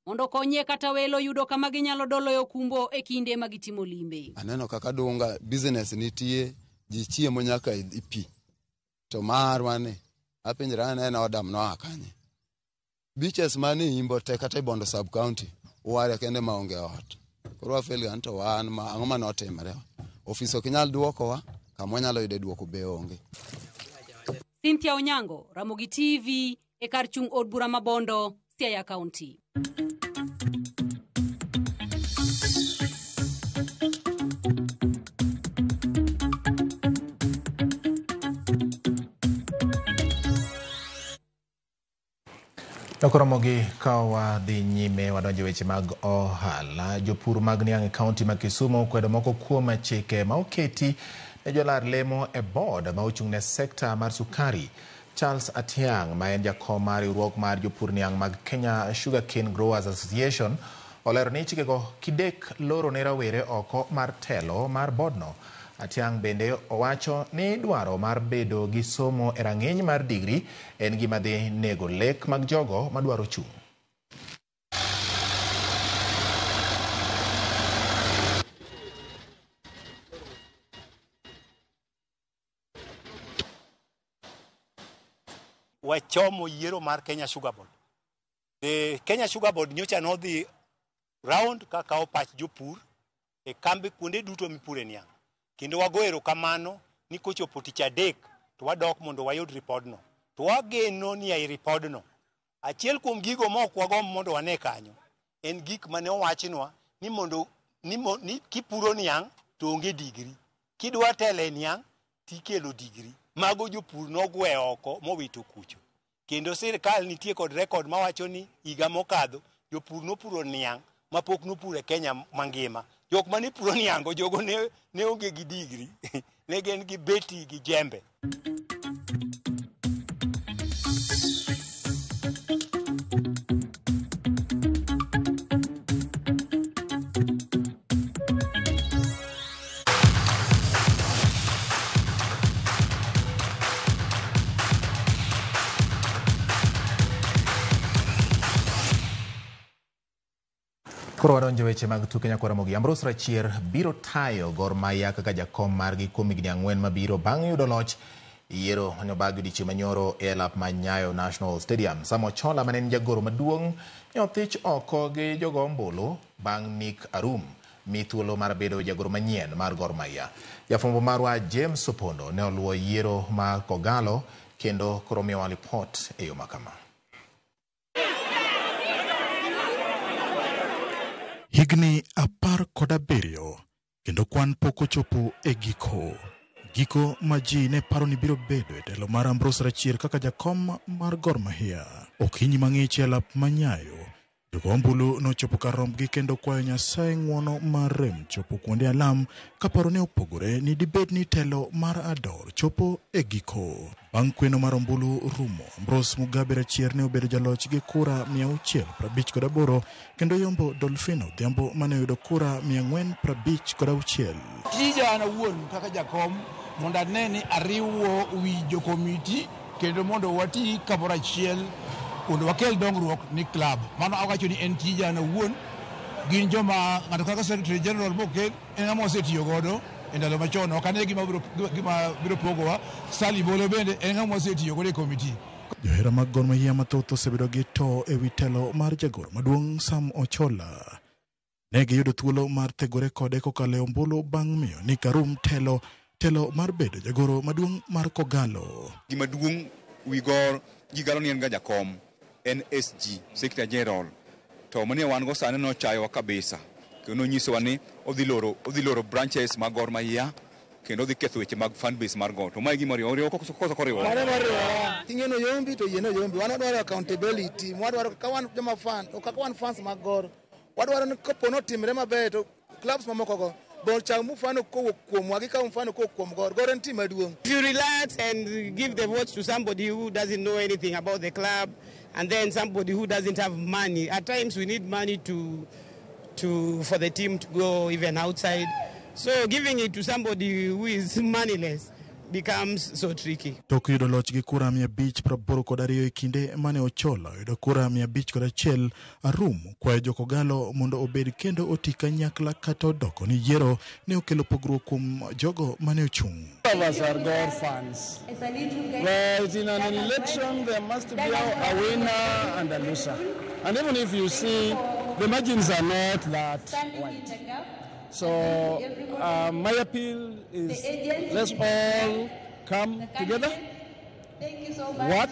mondo okonyie kata welo yudo kama ginyalo doloe okumbo e kinde ma gitimo limbe. Aneno kaka dunga business nitie, ji chiemo nyaka e pi. To marwa ni, apenjora ni en order noa kanye. Beaches mane Imbo te kata e Bondo sub county, Owaria kende maonge ot. Koro wa fail ga ni to wan ma ang'o mane otimre. Ofis ok nyal duokowa, kama wanyalo yude duoko be onge. Cynthia Onyango, Ramogi TV, e kar chung' od bura ma Bondo, Siaya County. To koro mogi ka wadhi nyime wadonjo weche mag ohala. Jopur mag niang' e kaunti ma Kisumu okwedo moko kuom chike ma oketi ne jolar lemo e board ma ochung' ne sekta mar sukari. Charles Atiang' ma en jakom mar riwruok mar jopur niang' mag Kenya Sugarcane Growers Association olero ni chikego kidek loro ne rawere oko mar telo mar boardno. Atiang' bende owacho ni dwaro mar bedo gi somo e rang'iny mar digri en gima dhi nego lek mag jogo madwaro chung'. Wachomo yiero mar Kenya Sugar Board. The Kenya Sugar Board nyocha nodhi round ka kawo pach jopur e kambi kuonde duto mipure niang'. Kendo wago erokamano ni kochopo tich adek to wadok mondo wayud ripodno. To wageno ni ei ripodno, achiel kuom gigo ma ok wagomb mondo wane kanyo en gik mane owachnwa ni mondo ni, mo, ni kipuro niang' to onge digri. Kidwa telo e niang' tikelo digri. Mago jopur nogwe oko mowito kucho. Kendo sirkal nitie kod rekod mawacho ni higa mokadho jopur nopuro niang' mapok nopuro e Kenya mangima. Jok mane puro niang' go jogo ne, ne onge gi digri. Ne gin gi beti gi jembe. Koro wadonjo weche mag tuke nyakwara Ramogi. Ambrose Rachier biro tayo Gor Mahia kaka jakom margi kuom higni 4 mabiro bang' yudo loch yiero mane obagi odiechieng' manyoro e lap ma Nyayo National Stadium. Sam Ochola mane en jagoro maduong' ne othich oko gi jogo ombulu bang' Nick Arum mi thuolo mar bedo jagoro manyien mar Gor Mahia. Jafwambo marwa James Opondo ne oluwo yiero mar Kogalo kendo koro miyowa lipot e yo makama. Higni 17 kendo kwan pok ochopo e giko. Giko ma ji ne paro ni biro bedo e telo mar Ambrose Rachier kaka jakom mar Gor Mahia. Okinyi mang'ich e lap manyayo, jogo ombulu nochopo kar rombgi kendo kwayo Nyasaye ng'uono mar rem chopo kuonde alam ka paro ne opogore ni dibed ni telo mar Ador chopo e giko. Bang' kweno mar ombulu rumo, Ambrose Mugabe Rachier ne obedo jaloch gi kura 658 kendo yombo Dolphino Odhiambo mane oyudo kura 456. Tija an awuon kaka jakom mondo ane ni ariwo wi jokomiti kendo mondo wati kamoro achiel mondo wakel dongruok ni club. Mano awacho ni en tija an awuon. Gin joma ng'ato kaka Secretary General mokel en ng'ama wasetiyo godo e ndalo machon. Ok ane gima biro pogowa. Sally Bolo bende en ng'ama wasetiyo godo e komiti. Johera mag Gor Mahia mathoth osebedo gi to e wi telo mar jagoro maduong' Sam Ochola. Ne giyudo thuolo mar thegore kode kokalo e ombulu bang' miyo Nick Arum telo mar bedo jagoro maduong' mar Kogalo. Gima duong' wi Gor ji galo ni en ga jakom en SG Secretary General to mane wan go sani nochayowa kabisa kendo nonyisowa ni odhi loro branches mag Gor Mahia kendo odhi ketho weche mag fan base mar Gor. To mae gima oriwo koso koriwo. Mano moriwo. King'eno yombi to yieno yombi. Wan wadwaro accountability. Wadwaro ka wan joma fan, to kaka wan fans mag Gor. Wadwaro ni kopo notimre maber to clubs mamoko go bo chak mfano kowuok kuomwa gi kaw mfano kowuok kuom Gor. Gor en team maduong'. If you relax and give the vote to somebody who doesn't know anything about the club and then somebody who doesn't have money. At times we need money to for the team to go even outside. So giving it to somebody who is moneyless becomes so tricky. Tok yudo loch gi kura 582 e kinde mane Ochola oyudo kura 501, Arum kwayo jo-Kogalo mondo obed kendo oti kanyakla kata odoko ni yiero ne okelo pogruok kuom jogo mane ochung'. All of us are Gor fans. But in an election there must be a winner and a loser. And even if you see, the margins are not that wide. So my appeal is let's all come together, work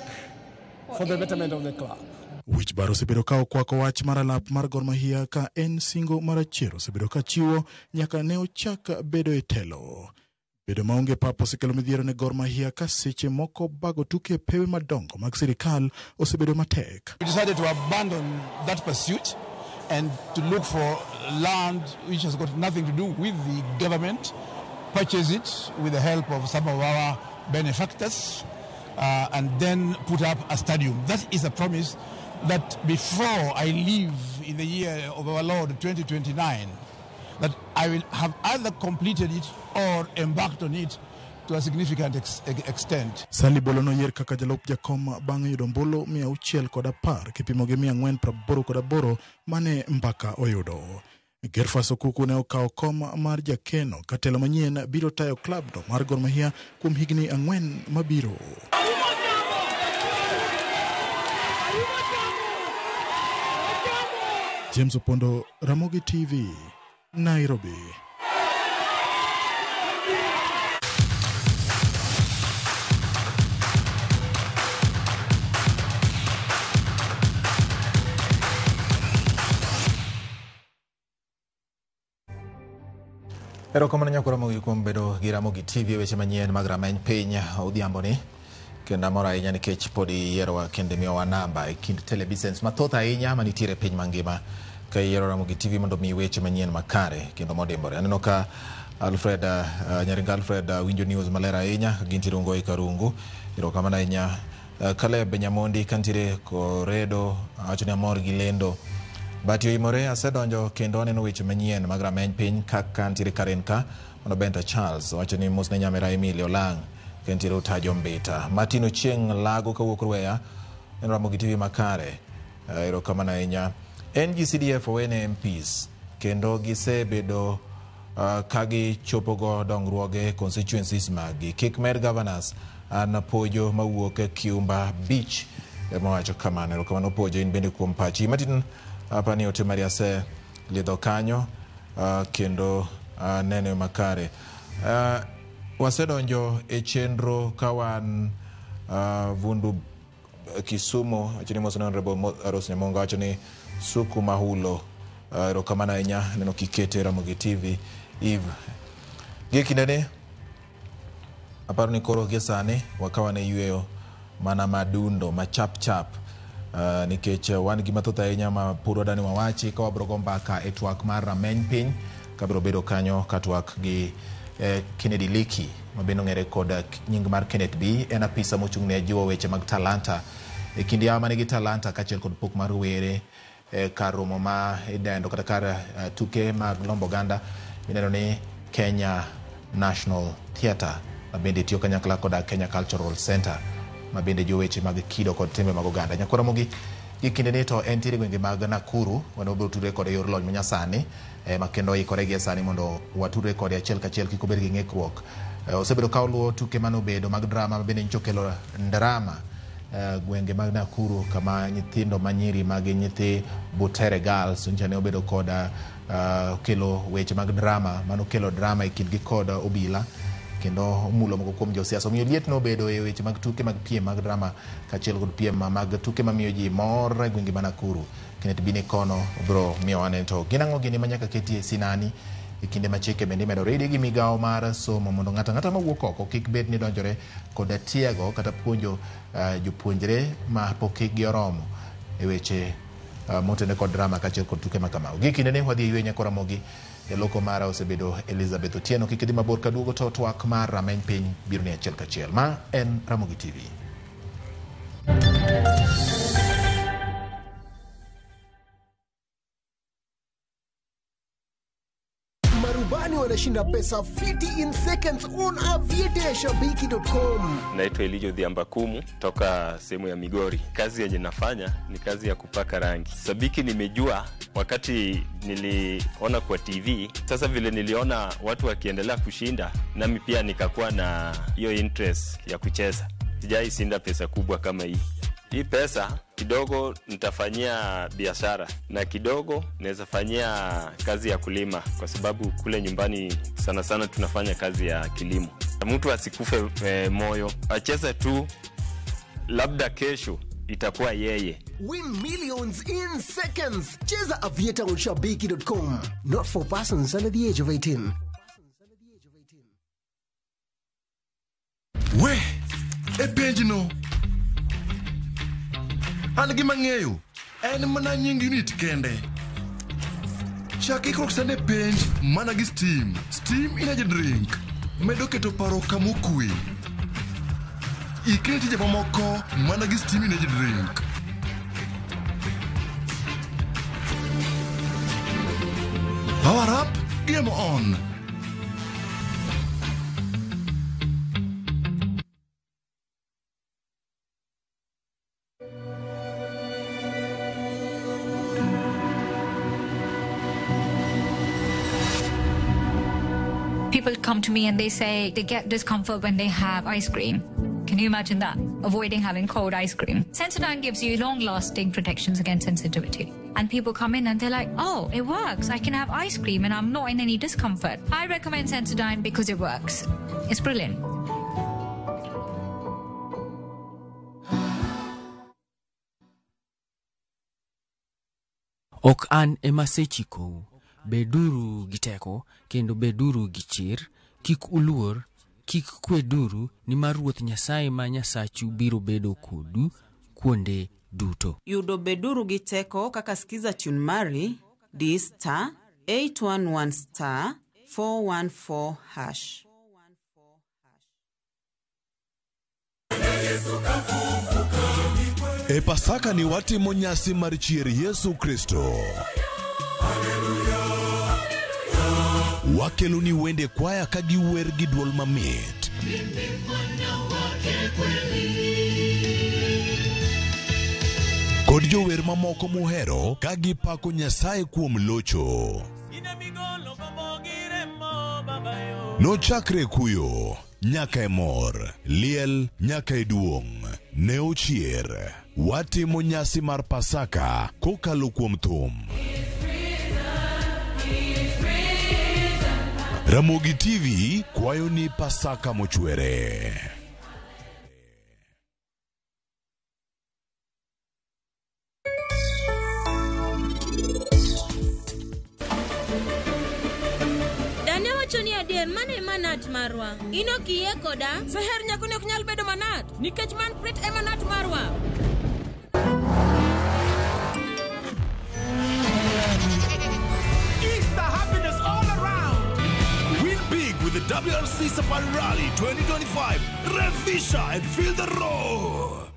for the betterment of the club. Wich bar osebedo ka okwako wach mar alap mar Gor Mahia ka en singo mar achiel osebedo ka chiwo nyaka ne ochak bedo e telo. Bedo maonge pap osekelo midhiero ne Gor Mahia ka seche moko bago tuke e pewe madongo mag sirikal osebedo matek. We decided to abandon that pursuit and to look for land which has got nothing to do with the government, purchase it with the help of some of our benefactors, and then put up a stadium. That is a promise that before I leave in the year of our Lord 2029, that I will have either completed it or embarked on it to a significant extent. Sally Bolo noyier kaka jalup jakom bang' yudo ombulu 610 kipimo gi 488 mane Mbaka oyudo. Gerfas Okuku ne okawo kom mar jakeno ka telo manyien biro tayo klabno mar Gor Mahia kuom higni 4 mabiro. James Opondo, Ramogi TV, Nairobi. Erokamano nyako Ramogi kuom bedo gi Ramogi TV e weche manyien mag rameny piny odhiamboni. Kendo amor ahinya nikech pod iyierowa kendo imiyowa namba e kind telebisens mathoth ahinya manitiere e piny mangima ka iyiero Ramogi TV mondo omiyi weche manyien makare kendo modimbore. Aneno ka Alfred Nyaringa Alfred winjo news maler ahinya gintiere Ungoi Karungu. Erokamano ahinya. Caleb Nyamondi kantiere Koredo awacho ni amor gi lendo. Bati oimore asedonjo kendo aneno weche manyien mag rameny piny kaka ntiere Karen ka mano Benta Charles wacho ni mos ne nyamera Emily Olang' kentiere Utajo Mbita. Martin Ochieng' Lago kawuok Rweya en Ramogi TV makare. Erokamano ahinya. NGCDF owene MPs kendo gisebedo ka gichopogo dongruoge constituencies maggi. Kik med governors an Pojo mawuok Kiumba Beach ema wacho kamano. Erokamano Pojo in bende kuom pachi. Martin apa ni ote mari aselidho kanyo kendo neno makare. Wasedonjo e chenro ka wan Vundu Kisumu wacho ni mos ne Honorable Rose Nyamongo wacho ni suku mahulo. Erokamano ahinya neno kikete Ramogi TV Eve. Gie kindeni aparo ni koro gie sani wakawa ne yweyo mana madundo machap chap. Nikech wan gi mathoth ahinya ma pod wadani wawachi ka wabiro go mbaka e twak mar rameny piny ka biro bedo kanyo ka twak gi Kennedy Leakey ma bende ong'ere kod nying mar Kenneth B. En apisa mochung' ne jiwo weche mag talanta e kind yawa manigi talanta kaachiel kod pok mar were kar romo ma idendo kata kar tuke mag lombo oganda mineno ni Kenya National Theatre ma bende tiyo kanyakla koda Kenya Cultural Center ma bende jiwo weche mag kido kod timbe mag oganda. Nyakwa Ramogi gi kindeni to entiere gwenge mag Nakuru wan wabiro tudre kode e yor lony manyasani ma kendo oikore gie sani mondo watudre kode achiel kachiel kik obed gi ng'ikruok. Osebedo ka oluwo tuke manobedo mag drama ma bende nyocha okelo drama gwenge mag Nakuru kama nyithindo manyiri mag nyithi Butere Girls nyocha ne obedo kod kelo weche mag drama manokelo drama e kindgi kod obila kendo omulo moko kuom josiasa. Omiyo liet nobedo e weche mag tuke mag piem mag drama kaachiel kod piem mag tuke mamiyo ji mor e gwenge ma Nakuru. Kenneth Bini kono obiro miyo wane to gin ang'o gini manyaka ketie sinani e kinde ma chike bende imedo ridi gi migawo mar somo mondo ng'ato ang'ata mawuok oko kik bed ni donjore kod tiego kata puonjo jopuonjre ma pok hikgi oromo e weche motenore kod drama kaachiel kod tuke ma kamago. Gie kindeni wadhi e yweyo nyako Ramogi. Jaloko mara osebedo Elizabeth Otieno. Kik idhi mabor kaduogo to twak mar rameny piny biro ni achiel kachiel. Ma en Ramogi TV. Marubani wanashinda pesa fiti in seconds on aviateashabiki.com. Naitwa Elijo Dhiamba Kumu toka sehemu ya Migori. Kazi yenye nafanya ni kazi ya kupaka rangi. Sabiki nimejua wakati niliona kwa TV. Sasa vile niliona watu wakiendelea kushinda, nami pia nikakuwa na hiyo interest ya kucheza. Sijai shinda pesa kubwa kama hii. Hii pesa kidogo nitafanyia biashara na kidogo naweza fanyia kazi ya kulima, kwa sababu kule nyumbani sana sana tunafanya kazi ya kilimo. Mtu asikufe moyo, acheze tu, labda kesho itakuwa yeye. Win millions in seconds. Cheza Aviator on shabiki.com. Not for persons under the age of 18. E penjno. An gima ng'eyo en mana nying unit kende. Chak ikruok sani e penj mana gi Steam. Steam Energy Drink medo keto paro kamokwe. Ikri tije mamoko mana gi Steam Energy Drink. Power up, game on. People come to me and they say they get discomfort when they have ice cream. Can you imagine that? Avoiding having cold ice cream. Sensodyne gives you long-lasting protections against sensitivity. And people come in and they're like, oh, it works. I can have ice cream and I'm not in any discomfort. I recommend Sensodyne because it works. It's brilliant. Ok an ema asechikou. Beduru gi teko, kendo beduru gi chir. Kik uluor, kik kweduru, nimar Ruoth Nyasaye ma Nyasachu biro bedo kodu kuonde duto. Yudo beduru gi teko kaka skiza tune mari di star 811 star 414 hash. E Pasaka ni watimo nyasi mar chier Yesu Kristo. Wakelo ni wende kwaya ka giwer gi dwol mamit. Kod jower mamoko muhero ka gipako Nyasaye kuom locho. Nochakre kuyo nyaka e mor, liel nyaka e duong', ne ochier. Watimo nyasi mar Pasaka kokalo kuom thum. Ramogi TV kwayo ni Pasaka mochwere. Dane wacho ni adier mano e manat marwa. In ok iyie koda? Seher nyakoni ok nyal bedo manat nikech man Prit e manat marwa. Easter happiness all around. Win big with the WRC Safari Rally 2025. Revisha and feel the roar.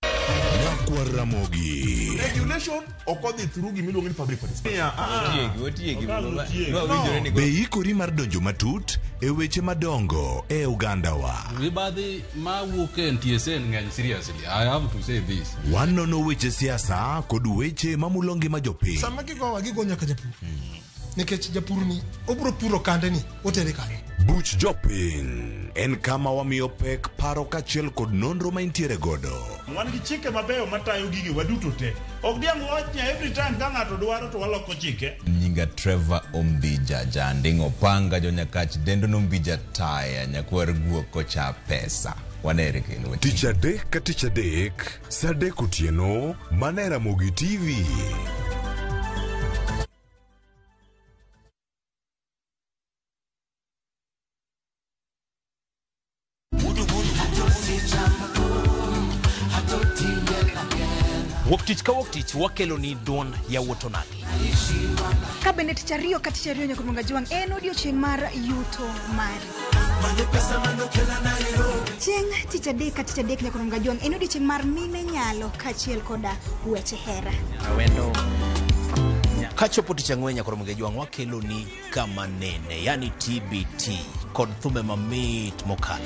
Nyakwar Ramogi. Regulation ok odhi through gimiluongo ni public participation. Be ikori mar donjo matut e weche madongo e ogandawa. Mibadhi mawuok e NTSA ng'eny seriously. I have to say this. Wanono weche siasa kod weche mamulo ngima jopiny. Sama gigowa gigo nyaka japur. Nikech japur ni obro puro kande ni otere kanye. Buch jopiny en kama wamiyo pek paro kaachiel kod nonro ma intiere godo. Wan gi chike mabeyo matayo gige waduto te. Ok diang' wach ni every time ka ng'ato dwaro to waloko chike. Nyinga Trevor Ombija Janding Opanga jonyakach dendo nombija taya nyakwar guok kocha pesa. Wanere kendo. Tich adek ka tich adek, saa adek otieno, mana e Ramogi TV. Wuok tich ka wuok tich wakelo ni duond yawuot onagi. Ka bende tich ariyo ka tich ariyo nyaka Mwanga Jwang' en odiochieng' mar yuto mari. Chieng' tich adek ka tich adek nyaka Mwanga Jwang' en odiochieng' mar mine nyalo kaachiel koda weche hera. Awendo. Kachopo tich ang'wen nyaka Mwanga Jwang' wakelo ni kama nene, yani TBT kod thumbe mamit mokalo.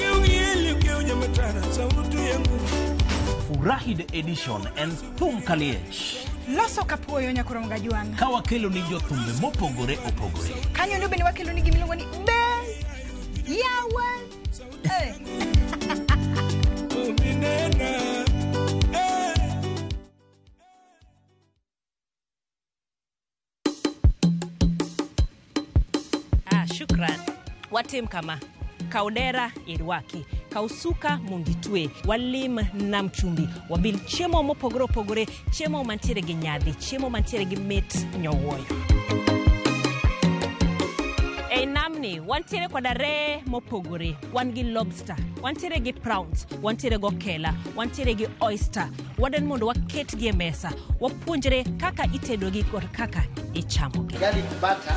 Furahi the edition en thum kaliech. Loso kapuoyo nyaka Mwanga Jwang'. Ka wakelo ni jothumbe mopogore opogore. Kanyo ndo bende wakelo ni gimiluongo ni be yawa. Eh. Ah, shukran. Watim kama. Kaw dera irwaki, kaw suka mondo itwe, walim nam chumbi, wabil chiemo mopogore opogore, chiemo mantiere gi nyadhi, chiemo mantiere gi mit nyowuoyo. Ei namni Wantiere koda reye mopogore. Wan gi lobster, wantiere gi prawns, wantiere gi okela, wantiere gi oyster. Wadwani mondo waketgi e mesa, wapuonjre kaka itedogi kod kaka ichamogi. Garlic butter.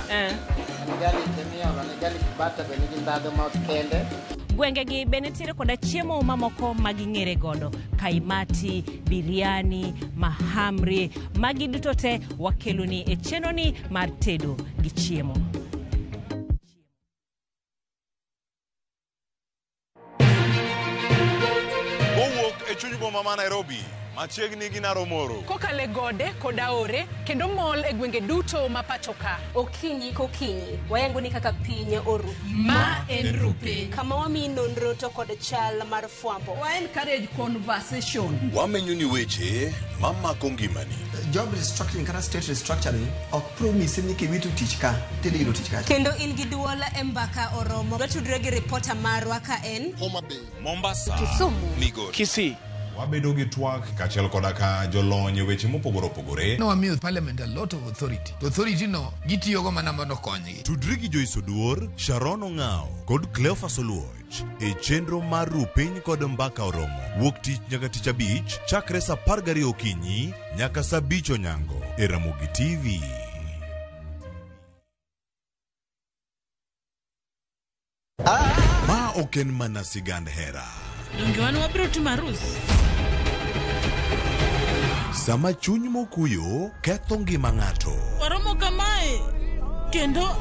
Garlic emiolo ne garlic butter be nigi ndhadhu ma kende. Gwengegi be nitiere koda chiemo mamoko ma ging'ere godo, kaimati, biryani, mahamri. Magi duto te wakeloni e chenroni mar tedo gi chiemo. Kowuok e chuny boma ma Nairobi, machiegni gi Naromoro. Kokalo e gode kod aore kendo mol e gwenge duto ma pacho ka. Okinyi kokinyi, wayango ni kaka piny oru. Ma en Rupiny. Kama wamiyi nonro to kod chal mar fwambo. Wa encourage conversation. Wamenyo ni weche mamako ngimani. Job restructuring kata state restructuring ok promise ni kiwito tich ka tidhi yudo tich kacha. Kendo in gi duol e mbaka oromo. Watudre gi ripota marwa ka en Homa Bay, Mombasa, Kisumu, Migori, Kisii. Wabedo gi twak kaachiel koda ka jolony e weche mopogore opogore. Nowamiyo parliament a lot of authority. To authority no gitiyogo mana mondo okonygi. Tudri gi Joyce Oduor, Sharon Ong'ao kod Cleophas Oluoch e chenro mar Rupiny kod Mbaka Oromo wuok tich nyaka tich abich chakre saa 12 okinyi nyaka saa 5 onyango e Ramogi TV. Ma ok en mana sigand hera. Donge wan wabiro timo arus? Sama chuny mokuyo ketho ngima ng'ato. Waromo kamae kendo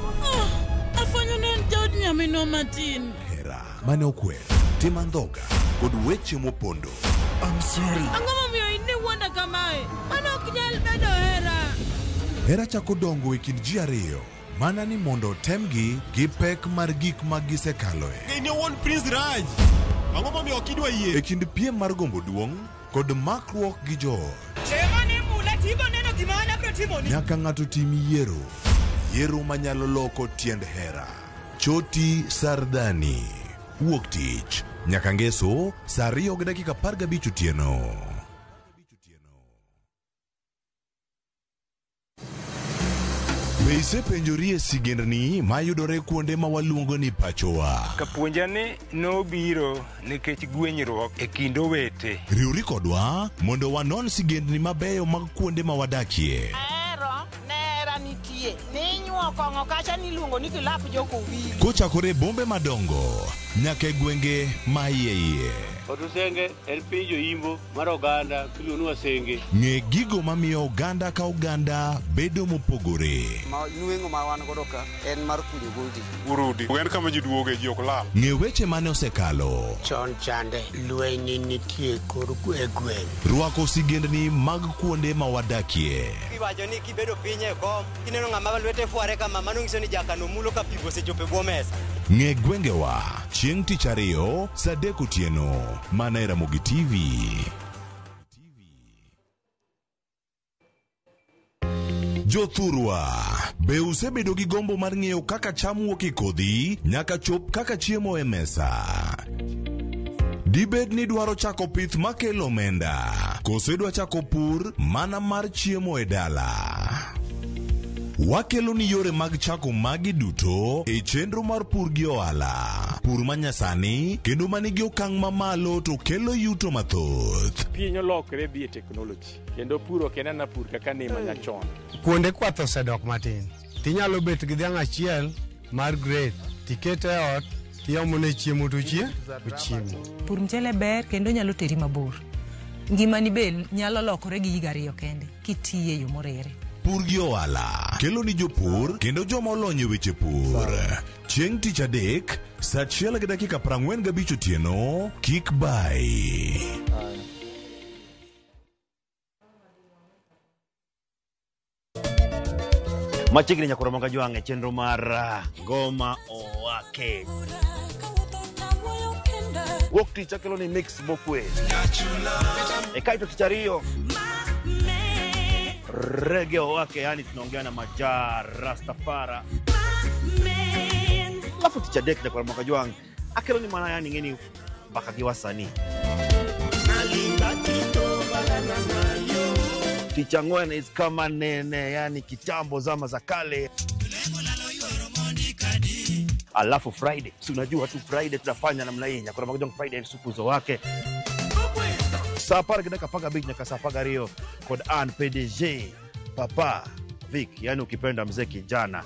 afwenyo ni en jaod nyaminwa matin. Hera mane okwer, tim andhoga kod weche mopondo. I'm sorry. Ang'o momiyo in iwuonda kamae? Mano ok nyal bedo hera. Hera chako dongo e kind ji ariyo mana ni mondo otemgi gi pek mar gik ma gisekaloe. In owuon Prince Raj. Ang'o momiyo ok idwa yie? E kind piem mar gombo duong' kod makruok gi joot. Chema ni mula tibo neno gima an abiro timoni. Nyaka ng'ato tim yiero. Yiero manyalo loko tiend hera. Choti Sardani. Wuok tich. Nyaka ngeso saa 2:15 otieno. Be isepenjori e sigendni mayudore kuonde ma waluongo ni pachowa? Kapuonja ni nobiro nikech gwenyruok e kind owete. Riwri kodwa mondo wanon sigendni mabeyo mag kuonde ma wadakie. Ahero nera nitie ninyuo kong'o kacha niluongo ni kilap jokowili. Kochakore e bombe madongo nyaka e gwenge ma iye iye. Otusenge en piny joimbo mar oganda miluongo ni Wasenge. Ng'e gigo mamiyo oganda ka oganda bedo mopogore. Ma nweng'o ma wan godo ka en mar kunyo goldi. Urudi. En kama ji duoge ji ok lal. Ng'e weche mane osekalo. Chon chande lweny nitie kor e gweng'. Rwako sigendni mag kuonde ma wadakie. Iwacho ni kibedo piny e kom, kineno ng'ama lwete fware kama, mano nyiso ni jakano mulo ka pi osechopo e bwo mesa. Ng'e gwengewa chieng' tich ariyo saa 3 otieno mana e Ramogi TV. Jothurwa, be usebedo gi gombo mar ng'eyo kaka cham wuok e kodhi nyaka chop kaka chiemo e mesa? Dibed ni dwaro chako pith makelo omenda, koso idwa chako pur mana mar chiemo e dala? Wakelo ni yore mag chako magi duto e chenro mar pur gi ohala. Pur manyasani kendo manigi okang' mamalo to kelo yuto mathoth. Piny olokre dhi e teknoloji kendo pur ok en ana pur kaka ne manyachon. Kuonde kwath osedok matin. Tinyalo bet gi dhiang' achiel mar grade tikete e ot tiomone chiemo to ochiemo. Pur mchele ber kendo nyalo teri mabor. Ngimani be nyalo lokore gi higa ariyo kende kitiye yo morere. Pur gi ohala kelo ni jopur kendo joma olony e weche pur. Chieng' tich adek saa 1:45 otieno kik bai. Machiegni nyakoro moga jwang' e chenro mar Ngoma Owake. Wuok tich akelo ni mix mokwe. E kaito tich ariyo Reggae Owake, yani tunaongea na Maja Rastafara. Alafu tich adek nyakoro moga jwang' akelo ni mana yani ng'eni mbaka gi wasanii. Tich ang'wen is kama nene, yani kitambo zama za kale. Alafu Friday, si unajua tu Friday tunafanya namna hii, nyakora magojong Friday supuzo wake saa 10:15 nyaka saa 12 kod an PDG Papa Vic, yani ukipenda mzee kijana.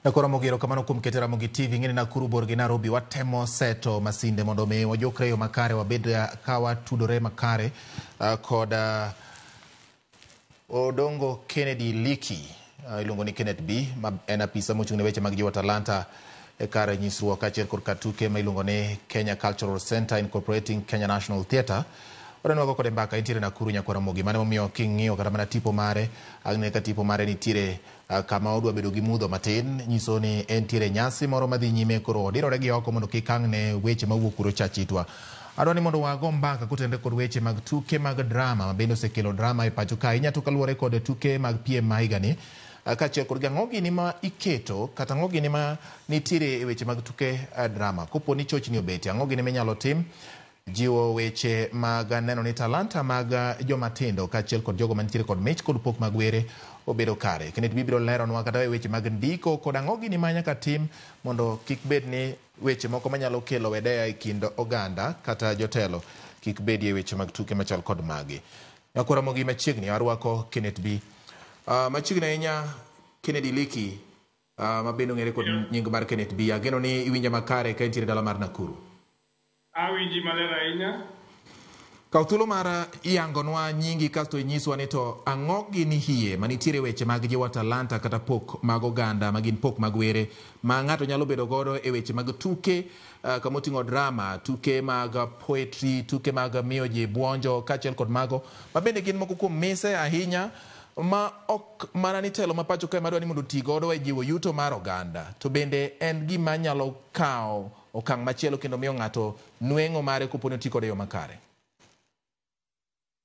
Nakoro Ramogi kamano kuom keto Ramogi TV ng'eni Nakuru bor gi Nairobi watemo seto masinde mondo mi wajokre yo makare wabed ka watudore makare kod Odongo Kennedy Liki iluongo ni Kenneth B ma en apisa mochung' ne weche mag jiwo talanta e kar nyisruok kaachiel kod katuke ma iluongo ni Kenya Cultural Center Incorporating Kenya National Theatre. Wadanwago kode mbaka entiere Nakuru nyakwar Ramogi mane momiyo king'iyo kata mana tipo mare aneno ka tipo mare nitiere kama odwa bedo gi mudho matin nyiso ni entiere nyasi moro madhi nyime koro odirore gi oko mondo kik ang' ne weche mawuok kuro chachitwa. Adwa ni mondo wago mbaka kotenore kod weche mag tuke mag drama ma bende osekelo drama e pacho ka ahinya to kaluwore kod tuke mag piem ma higani kaachiel kod ang'o gini ma iketo kata ang'o gini ma nitiere e weche mag tuke drama kopo ni chochni obetie ang'o gini minyalo tim jiwo weche mag neno ni talanta mag joma tindo kaachiel kod jogo mantiere kod mich kod pok mag were obedo kare. Kenneth B biro leronwa kata weche mag ndiko kod ang'o gini ma nyaka tim mondo kik bed ni weche moko manyalo kelo wedeya e kind oganda kata jotelo kik bedie weche mag tuke machal kod magi. Nyakwar Ramogi machiegni arwako Kenneth B. Machiegni ahinya Kennedy Liki ma bende ong'ere kod nying mar Kenneth B. Ageno ni iwinja makare ka intiere dala mar Nakuru. Awinji maler ahinya. Kaw thuolo mar yangonwa nyingi kasto inyiswa ni to ang'o gini hie manitiere weche mag jiwo talanta kata pok mag oganda ma gin pok mag were ma ng'ato nyalo bedo godo e weche mag tuke kamoting'o drama, tuke mag poetry, tuke mag miyo ji buonjo kaachiel kod mago ma bende gin moko kuom mise ahinya ma ok mana ni telo ma pacho kae madwa ni mondo oti godo e jiwo yuto mar oganda to bende en gima nyalo kawo okang' machielo kendo miyo ng'ato nweng'o mare kopo ni oti kode e yo makare.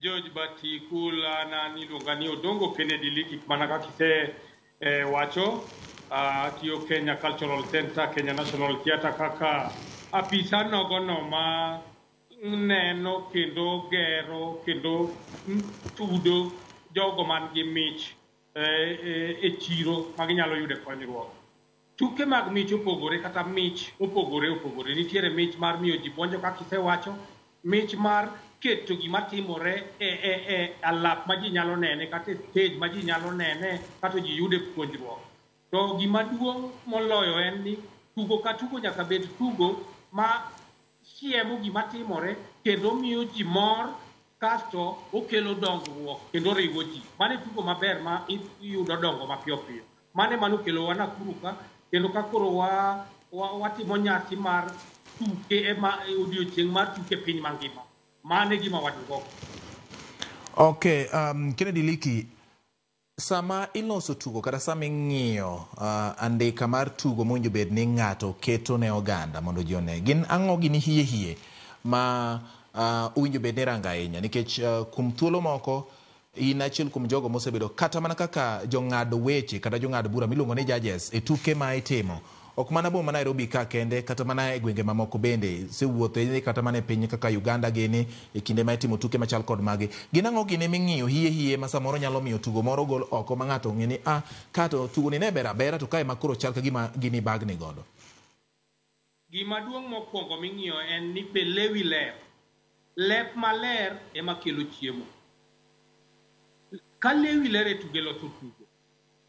George Batikula na niluonga ni Odongo Kennedy Liki mana kaka ise wacho atiyo Kenya Cultural Center, Kenya National Theatre kaka apisa nogono ma neno kendo gero kendo tudo jogo man gi mich e chiro ma ginyalo yude konyruok. Tuke mag mich opogore kata mich opogore opogore. Nitiere mich mar miyo ji buonjo kaka isewacho, mich mar keto gima timore e alap ma ji nyalo nene kata e stage ma ji nyalo nene kata ji yude puonjruok. To gima duong' moloyo en ni tugo ka tugo nyaka bed tugo ma siemo gima timore kendo miyo ji mor kasto okelo dongruok kendo riwo ji. Mano e tugo maber ma iyudo dongo mapiyo piyo. Mano ema nokelowa Nakuru ka kendo ka koro watimo nyasi mar tuke ema odiochieng' mar tuke piny mangima. Mano e gima wadwoko. Okay, Kennedy Liki, sama iloso tugo kata sama ing'iyo andika mar tugo mowinjo bed ni ng'ato keto ne oganda mondo ji one, gin ang'o gini hie hie ma owinjo bed ni rango ahinya nikech kuom thuolo moko in achiel kuom jogo mosebedo kata mana kaka jong'ad weche kata jong'ad bura miluongo ni judges e tuke ma itimo ok mana boma ma Nairobi ka kende kata mana e gwenge mamoko bende isewuotho kata mana e piny kaka Uganda gini e kinde ma itimo tuke machal kod magi. Gin ang'o gini ming'iyo hie hie ma samoro nyalo miyo tugo moro gol oko ma ng'ato ong'e ni kato tugo ni ne ber abera to kae ma koro chal ka gima gini bagni godo. Gima duong' mokwongo ming'iyo en ni be lewi ler. Lep maler ema kelo chiemo. Ka lewi ler e tuge loso tugo,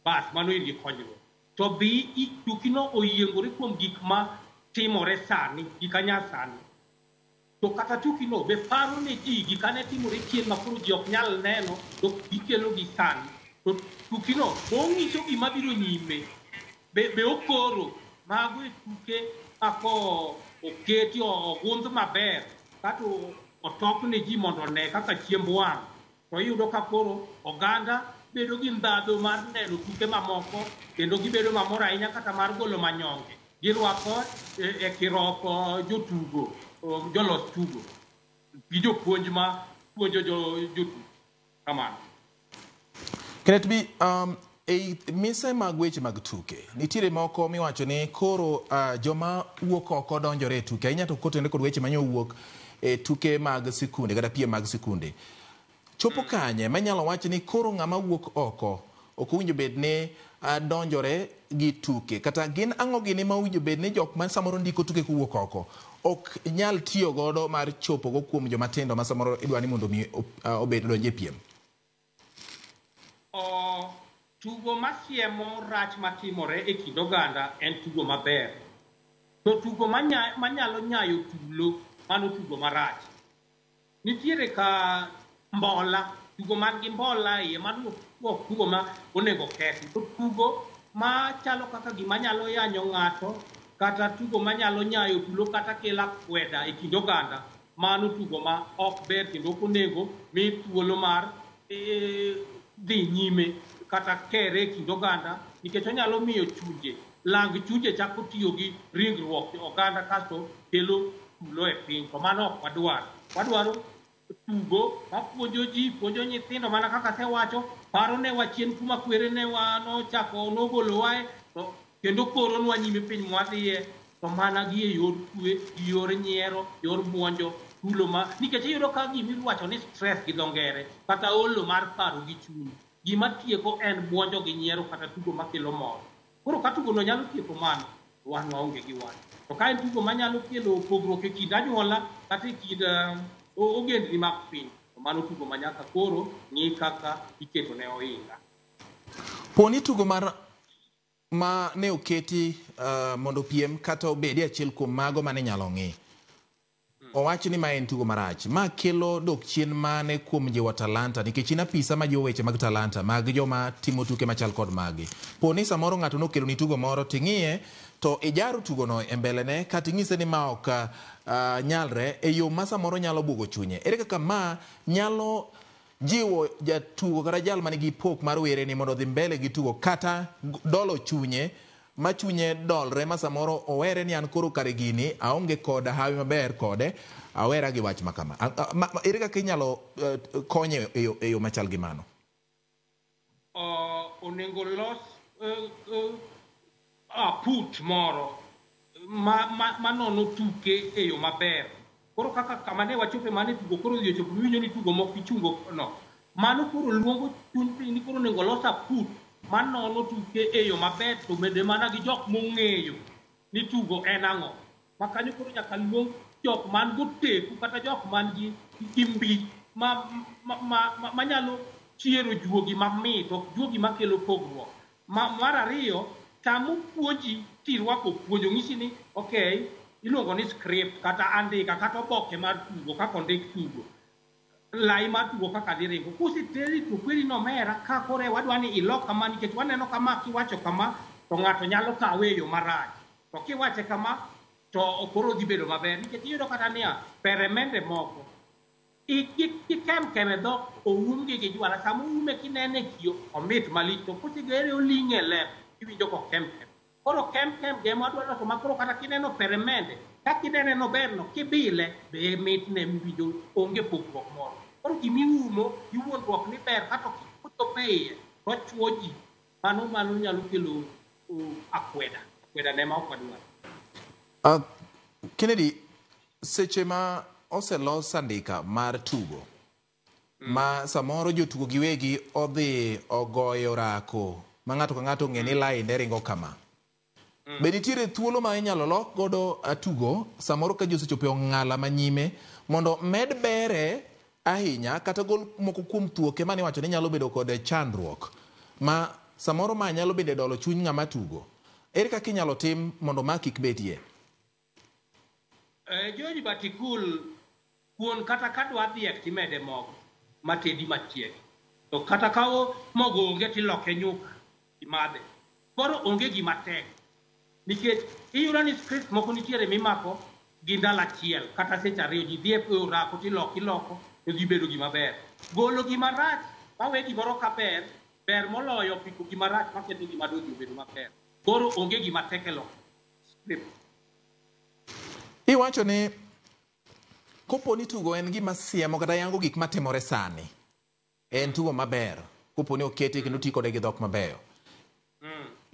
bas mano in gi konyruok. To bi tukino oyiengore kuom gik ma timore sani, gik anyasani. To kata tukino be paro ne ji gik ane timore chien ma koro ji ok nyal neno to gikelo gi sani. To tukino ong'iso gima biro nyime, be okoro mago e tuke ako oketi ogundh maber kato otok ne ji mondo one kaka chiemb wang'. To iyudo ka koro oganda bedo gi ndhadhu mar neno tuke mamoko kendo gibedo mamor ahinya kata mar golo manyonge. Girwako e kiroko jotugo, jolos tugo gi jopuonj ma puonjo jotugo. Kamano. Kenneth B, Ei mise mag weche mag tuke, nitiere moko miwacho ni koro joma wuok oko donjore e tuke, ahinya to kotenore kod weche manyo wuok e tuke mag sikunde kata piem mag sikunde. Chopo kanye manyalo wach ni koro ng'ama wuok oko ok owinjo bed ni donjore gi tuke, kata gin ang'o gini ma owinjo bed ni jok ma samoro ndiko tuke kowuok oko ok nyal tiyo godo mar chopo go kuom joma tindo ma samoro idwa ni mondo mi obed donj e piem? Tugo masiemo rach matimore e kind oganda en tugo maber. To tugo manyalo nyayo tulo, mano tugo marach. Nitiere ka mbola, tugo man gi mbola iye, mano ok tugo ma onego kethi. To tugo machalo kaka gima nyalo yanyo ng'ato, kata tugo manyalo nyayo tulo kata kelo akweda e kind oganda, mano tugo ma ok ber kendo ok onego mi thuolo mar dhi nyime kata kere e kind oganda, nikech onyalo miyo chunje, lang chunje chako tiyo gi ringruok oganda kasto kelo tulo e piny. To mano ok wadwar. Wadwaro tugo mapuonjo ji, puonjo nyithindo mana kaka asewacho, paro ne wa chien kuma kwere ne wa nochako nogolowae, to kendo koronwa nyime piny mwadhiye, to mana gi e yor kwe, gi yor nyiero, yor buonjo, tulo ma, nikech iyudo ka gima iwacho ni stress gi dho ngere, kata olo mar paro gi chuny. Gima tieko en buonjo gi nyiero kata tugo makelo mor. Koro ka tugono nyalo tieko mano, wan waonge gi wach. To ka en tugo manyalo kelo pogruok e kind anyuola kata e kind ogendni mag piny, to mano tugo ma nyaka koro ng'i kaka iketo ne ohinga. Poni tugo mar ma ne oketi mondo piem kata obedi achiel kuom mago mane inyalo ng'i. Owach ni ma en tugo marach. Ma kelo dok chien mane kuom jiwo talanta, nikech in apisa ma jiwo weche mag talanta mag joma timo tuke machal kod magi. Poni samoro ng'ato nokelo ni tugo moro ting'iye to ijaro tugono e mbelene kata inyise ni ma ok nyalre e yo ma samoro nyalo bugo chunye. Ere kaka ma nyalo jiwo jatugo kata jal manigi pok mar were ni mondo odhi mbele gi tugo kata dolo chunye ma chunye dolre ma samoro owere ni an koro kare gini aonge kod hawi maber kode awera gi wach makama. Ere kaka inyalo konye e yo machal gi mano? Onego los aput moro manono tuke e yo maber. Koro kaka kama ne wachope mane tugo koro odhi ochopo miwinjo ni tugo moko ichungo no. Mano koro luongo chuny piny ni koro onego los aput manono tuke e yo maber to bende mana gi jok mong'eyo ni tugo en ang'o. Ma kanyo koro nyaka luong jok man goteku kata jok man gi mbi manyalo chiero juogi mamit, ok juogi makelo pogruok. Mar ariyo, tamopuonji tirwako puonjo ng'isi ni okay, iluongo ni script kata andika kata oboke mar tugo kaka ondik tugo. Lai mar tugo kaka dhi ringo. Koseteri to kweri nomera ka koro wadwa ni ilok kama nikech waneno kama kiwacho kama to ng'ato nyalo kawe e yo marach. To kiwache kama to koro dhi bedo maber nikech iyudo kata niya peremende moko ikem kem e dhok oumgi gi jwala sama oume kinene e kio omit malich to kosegere oling' e lep iwinjo kokem kem. Koro kem kem gema wadwa loso ma koro kata kineno peremende kaka inene nober no kibile be mitne miwinjo onge pogruok moro. Koro gimiumo iwuondruok ni ber kato kochopo e iye tochuo ji mano nyalo kelo akweda. Akweda ne ma ok wadwar. Kennedy, seche ma oselos andika mar tugo ma samoro jotugo giwegi odhi ogoyo orako ma ng'ato ka ng'ato ong'e ni lainde ringo kama. Be nitiere thuolo ma inyalo lok godo tugo samoro ka ji osechopo e ong'ala manyime mondo med bere ahinya kata gol moko kuom thuoke mane iwacho ni nyalo bedo kod chandruok ma samoro ma nyalo bende dolo chuny ng'ama tugo. Ere kaka inyalo tim mondo ma kik betie? George Batikul, kuon kata ka dwa dhiek timede mogo matedi machiegi. To kata ka mogo onge tiloke nyuka imadhe. Koro onge gima tek. Nikech iyudo ni script moko nitiere mimako gi ndalo achiel kata seche ariyo ji dhi e orako tiloko iloko to dhi bedo gima ber. Golo gima rach mawe gimoro ka ber, ber moloyo piko gima rach maketho gima dodhi obedo maber. Koro onge gima tek e loko script. Iwacho ni kopo ni tugo en gima siemo kata yango gik matimore sani, en tugo maber kopo ni okete kendo ti kode gi dhok mabeyo.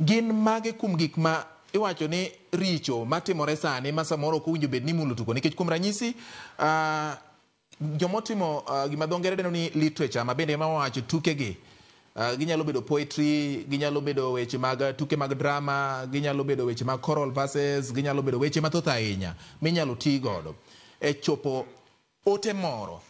Gin mage kuom gik ma iwacho ni richo matimore sani ma samoro ok owinjo bed ni imulo tugo nikech kuom ranyisi jomotimo gima dho ngere dendo ni literature ma bende ema wawacho tukegi ginyalo bedo poetry, ginyalo bedo weche mag tuke mag drama, ginyalo bedo weche mag choral verses, ginyalo bedo weche mathoth ahinya minyalo ti godo e chopo ote moro.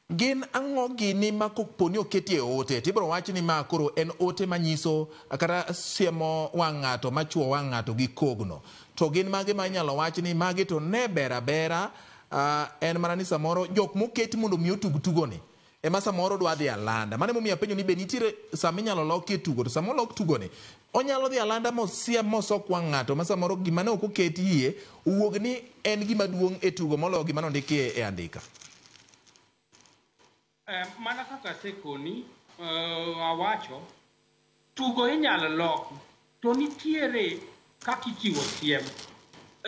Gin ang'o gini ma kopo ni oketie ote tibiro wach ni ma koro en ote manyiso kata siemo wang' ng'ato machuo wang' ng'ato gi kogno to gin mage ma inyalo wach ni magi to ne ber abera en mana ni samoro jok moketi mondo mi otug tugoni ema samoro dwa dhi alanda. Mano emomiyo apenjo ni be nitiere sama inyalo lokie tugo to sama olok tugoni onyalo dhi alanda mosiem mosok wang' ng'ato ma samoro gima ne ok oket yie owuog ni en gima duong' e tugo moloyo gima nondikie e andika. Mana kaka asekoni awacho, tugo inyalo loki to nitiere kaka ichiwo siem.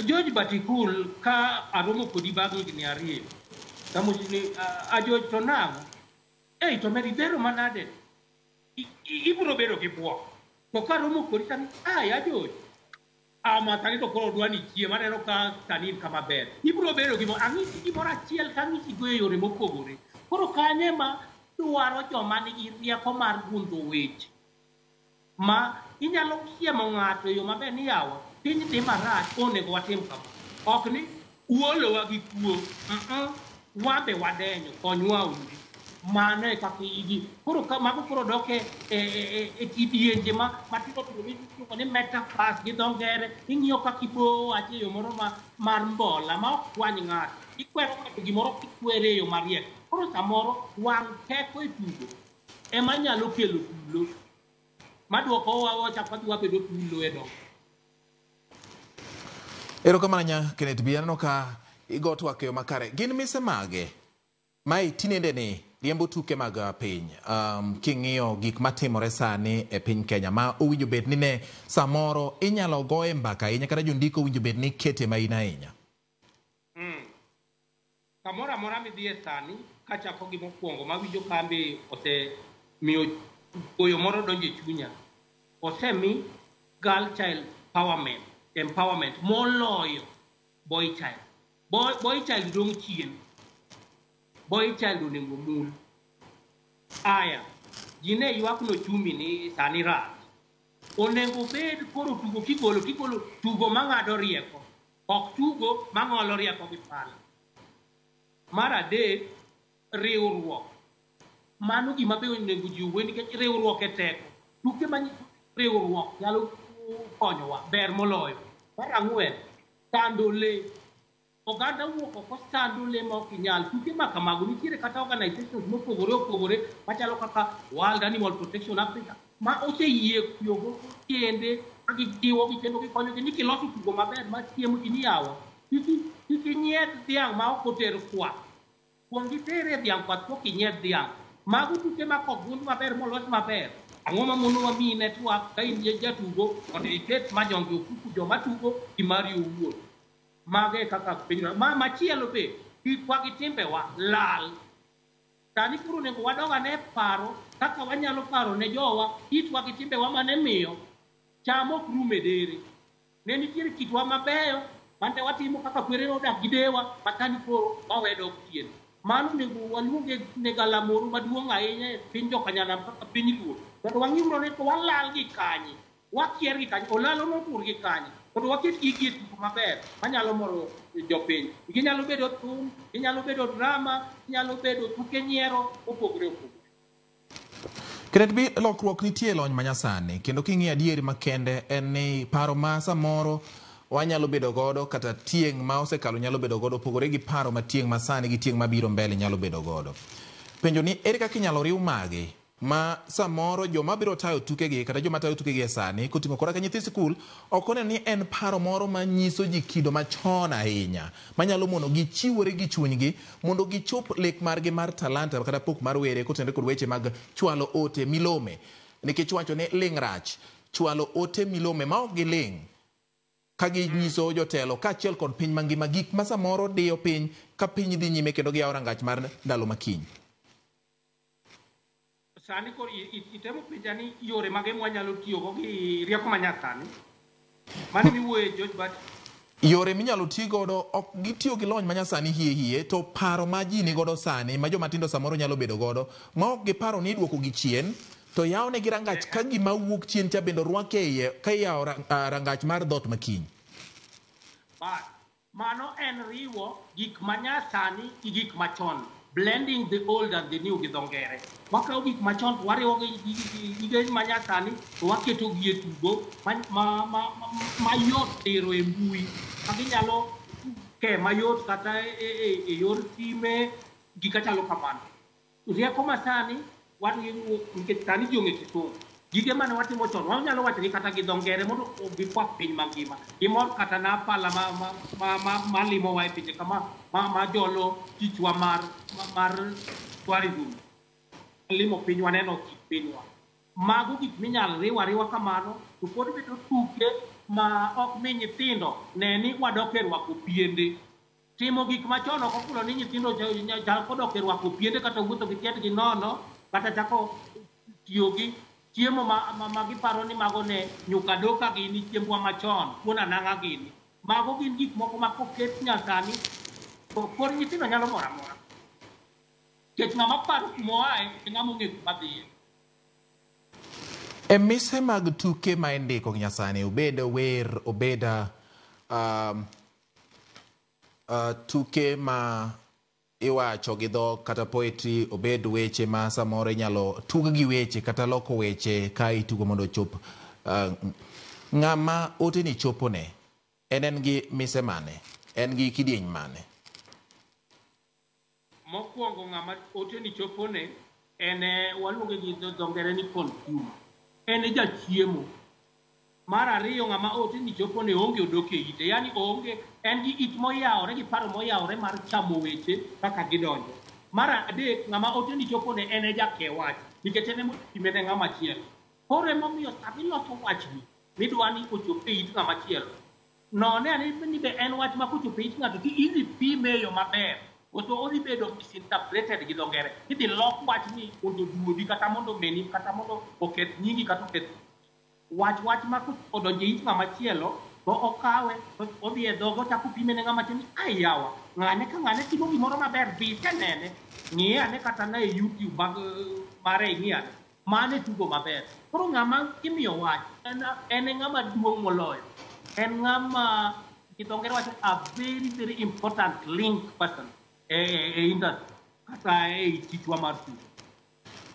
George Batikul ka aromo kodi bang' higni 2 tamosi ni a George to nang'o? Ei to med ibero manade? Ibiro bedo gi buok. To karomo kodi sani, ai a George, ama sani to koro dwa ni chiem aneno ka sani in kama ber. Ibiro bedo gi mor. Ang'isi gimoro achiel to ang'isi go e yore mopogore. Koro kanyo ema dwaro joma nigi rieko mar gundho weche. Ma inyalo siemo ng'ato e yo maber ni yawa, piny dhi marach, onego watim kama. Ok ni uolowa gi kuo, wan be wadenyo, konywa uru. Mano e kaka igi. Koro ka mago koro dok e kidienje ma matindo tindo miluongo ni metaphors gi dho ngere, ing'iyo kaka ibo wach e yo moro ma mar mbola ma ok chwany ng'ato. Ikwero ng'ato gimoro kikwere e yo mariek. Koro samoro wang' teko e tugo ema nyalo kelo tulo maduokowa wachako wadhi wabedo tulo e dongo. Erokamano nya Kenneth B. Aneno ka igo twak e yo makare. Gin mise mage ma tinende ni riembo tuke mag piny king'iyo gik matimore sani e piny Kenya ma owinjo bed ni ne samoro inyalo goye mbaka ahinya kata jondiko owinjo bed ni kete maina ahinya. Kamoro amora midhiye sani, kachako gi mokwongo mawinjo kambi osemiyo koyo moro donjo e chunya. Osemi girl child empowerment moloyo boy child. Boy child dong' chien. Boy child onego mul. Aya, ji ne ywak nochumi ni sani rach. Onego bed koro tugo kigolo tigolo tugo mang'ado rieko. Ok tugo mang'olo rieko gi pala. Mar adek, riwruok. Mano gima be onego ji owuo nikech riwruok e teko. Tuke manyiso riwruok nyalo konyowa ber moloyo. Mar ang'wen, sando le. Oganda wuok oko sando le ma ok inyal. Tuke ma kamago nitiere kata organizations mopogore opogore machalo kaka World Animal Protection Africa ma oseyie tiyogo kende ka gijiwogi kendo gikonyogi ni kiloso tugo maber ma chiemo ji ni yawa. Kik inyiedh dhiang' ma ok oter kwath. Kuong itere dhiang' kwath pok inyiedh dhiang'. Mago tuke ma kogund maber molos maber. Ang'o ma monowa miyi network ka in jatugo mondo iket manyonge ofuku joma tugo gi mari owuon. Mago e kaka piny ma machielo be kitwa gi timbewa lal. Sani koro onego wadog ane paro kaka wanyalo paro ne jowa kitwa gi timbewa mane miyo cham ok rum e dere. Ne nitiere kitwa mabeyo mane watimo kaka kwere nodak gi dewa ma sani koro wawe dok chien. Mano onego waluonge ne galamoro maduong' ahinya e piny jokanyanam kaka piny luo. Mondo wang'iuru ni to walal gi kanye, wakier gi kanye, olalo notur gi kanye. Mondo waket gigi e tugo maber manyalo moro jopiny. Ginyalo bedo thum, ginyalo bedo drama, ginyalo bedo tuke nyiero mopogore opogore. Kenneth B, lokruok nitie e lony manyasani kendo king'iyo adieri makende en ni paro ma samoro wanyalo bedo godo kata tieng' ma osekalo nyalo bedo godo opogore gi paro ma tieng' masani gi tieng' mabiro mbele nyalo bedo godo. Penjo ni ere kaka inyalo riw magi ma samoro joma biro tayo tukegi kata joma tayo tukegi e sani koting'o koda ka nyithi sikul ok oneno ni en paro moro manyiso ji kido machon ahinya manyalo mono gichiwore gi chunygi mondo gichop lek margi mar talanta kata pok mar were kotenore kod weche mag chwalo ote milome nikech wacho ni ling' rach chwalo ote milome ma ok giling' ka ginyiso jotelo kaachiel kod piny mangima gik ma samoro diyo piny ka piny dhi nyime kendo giyawo rangach mar ndalo makiny. Sani koro itemo penja ni yore mage mwanyalo tiyogo gi rieko manyasani. Mano miwuoye, George But Yore minyalo ti godo ok gitiyo gi lony manyasani hie hie, to paro ma ji ni godo sani, ma joma tindo samoro nyalo bedo godo, ma ok giparo ni iduoko gi chien, to yawnegi rangach ka gima wuok chien cha bende orwak e iye ka iyawo rangach mar dhoot makiny. But mano en riwo gik manyasani gi gik machon. Blending the old and the new gi dho ngere. Wakawo gik machon to wariwo gi gige manyasani to waketo gi e tugo mayot tero e mbui. Ma ginyalo ke mayot kata e yor sime, gik machalo kamano. Rieko masani wan nikech sani ji ong'e kisungu. Gige mane watimo chon wanyalo wacho gi kata gi dho ngere mondo gikwak piny mangima. Gimor kata na pala ma limowa e pinje kama ma jolo tichwa mar tourism. Limo piny waneno kit pinywa. Mago gik minyalo riw ariwa kamano to pod bedo tuke ma ok mi nyithindo ne ni wadok e rwako piende. Timo gik machon ok ofulo ni nyithindo chako dok e rwako piende kata wuotho gi tiendgi nono kata chako tiyo gi chiemo ma giparo ni mago ne nyuka doka gini, chiembwa machon, kuon anang'a gini. Mago gin gik moko ma koket nyasani to pod nyithindo nyalo moro amora. Nikech ng'ama paro kuma oaye e ng'ama ong'e kuma dhiye. E mise mag tuke ma indiko gi nyasani, obed wer, obed tuke ma iwacho gi dhok kata poetry, obed weche ma samoro inyalo tug gi weche kata loko weche ka itugo mondo ochop ng'ama oteni chopone, en gi mise mane, en gi kidieny mane? Mokwongo ng'ama oteni chopone en waluonge gi dho ngere ni consumer. En e jachiemo. Mar ariyo ng'ama oteni chopone onge odok e ite, yani onge, en gi it moyawore gi paro moyawore mar chamo weche kaka gidonjo. Mar adek ng'ama oteni chopone en e jake wach, nikech en ema otime ne ng'ama chielo. Koro emomiyo sama iloso wachni midwa ni ochop e it ng'ama chielo, none ane ni be en wach ma kochopo e it ng'ato to idhi pime e yo maber, koso odhi bedo misinterpreted gi dho ngere. Idhi lok wachni mondo oduodi kata mondo omeni kata mondo oketh nyingi kata oketh wach ma odonjo e it ng'ama chielo to okawe to odhi e dhoge ochako pime ne ng'ama chielo ni ai yawa ng'ane ka ng'ane timo gimoro maber dhi isenene, ng'iye ane kata na e YouTube mag mare ing'i ane. Mano e tugo maber. Koro ng'ama imiyo wach en e ng'ama duong' moloyo. En ng'ama gi dho ngere wacho a very very important link person e industry kata e tichwa mar tugo.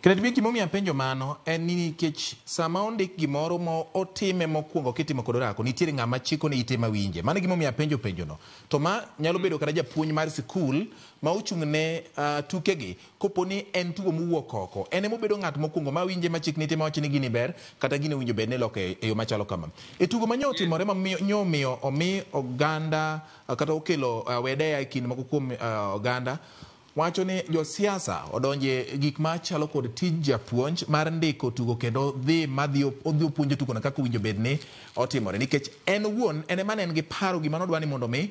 Kenneth B, gimomiyo apenjo mano en ni nikech sama ondik gimoro mo otime mokwongo kitimo kod orako, nitiere ng'ama chiko ne ite mawinje. Mano e gimomiyo apenjo penjono. To ma nyalo bedo kata japuonj mar sikul ma ochung' ne tukegi, kopo ni en tugo mowuok oko, en emobedo ng'at mokwongo mawinje machik ne ite mawacho ni gini ber kata gini owinjo bed ni iloko e yo machalo kama. E tugo ma nyo otimore ma nyo omiyo omi oganda kata okelo wedeya e kind moko kuom oganda, wacho ni josiasa odonje gik machalo kod tij japuonj mar ndiko tugo kendo dhi madhi odhi opuonjo tugono kaka owinjo bed ni otimore, nikech en owuon en ema ne en gi paro gima nodwa ni mondo mi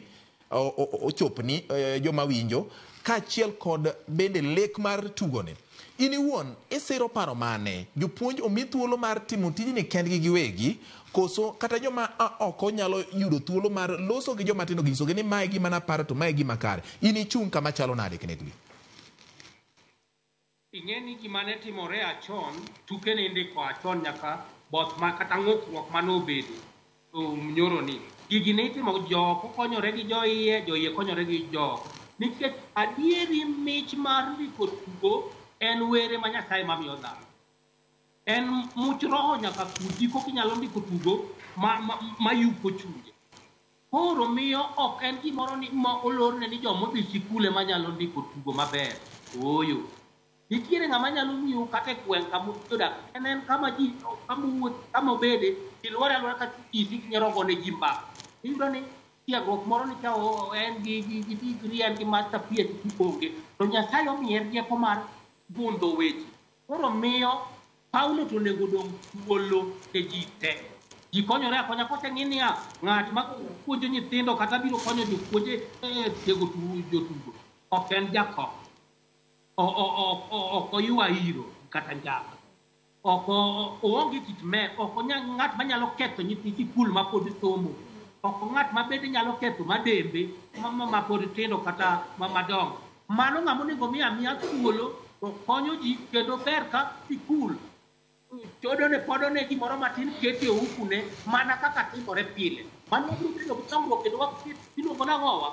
ochopni joma winjo, kaachiel kod bende lek mar tugoni. In iwuon isiro paro mane? Jopuonj omi thuolo mar timo tijni kendgi giwegi, koso kata joma oko nyalo yudo thuolo mar loso gi joma tindo ginyisogi ni mae gima naparo to mae gima kare? In ichung' kama chalo nade, Kenneth B? Ing'e ni gima ne timore achon, tuke ne indiko achon nyaka both ma kata ng'ukruok mane obedo nyoroni. Gigi ne itimo jooko konyore gi joiye, joiye konyore gi jooko. Nikech adieri mich mar ndiko tugo en were ma Nyasaye mamiyo dhano. En much roho nyaka kudhi koka inyalo ndiko tugo ma yuko chunje. Koro miyo ok en gimoro ni ma olorne ni joma odhi sikul ema nyalo ndiko tugo maber. Ooyo. Nitiere ng'ama nyalo miyo kata e gweng' kama odak, en kama ji kama owuoth kama obede, ji luore aluora ka isik nyiero gone ji mbaka. Iyudo ni tiegruok moro ni ka en gi degree, en gi master PhD onge. To Nyasaye omiye rieko mar gundho weche. Koro miyo Paulo to onego dong' thuolo ne ji te. Ji konyore akonya koseng'i niya ng'at ma puonjo nyithindo kata biro konyo jopuonje e tiego jotugo ok en jakok. Ok oywa iro. kata njama. Ok oonge kit mer, ok onyal ng'at manyalo ketho nyithi sikul mapod somo. Ok ng'at ma bende nyalo ketho madembe ma pod tindo kata madongo. Mano ng'ama onego mi amiya thuolo to konyo ji kendo ber ka sikul chodone podone gimoro matin kete e ofukune mana kaka timore pile. Mano wabiro bedo gi dongruok kendo iluongo nang'owa?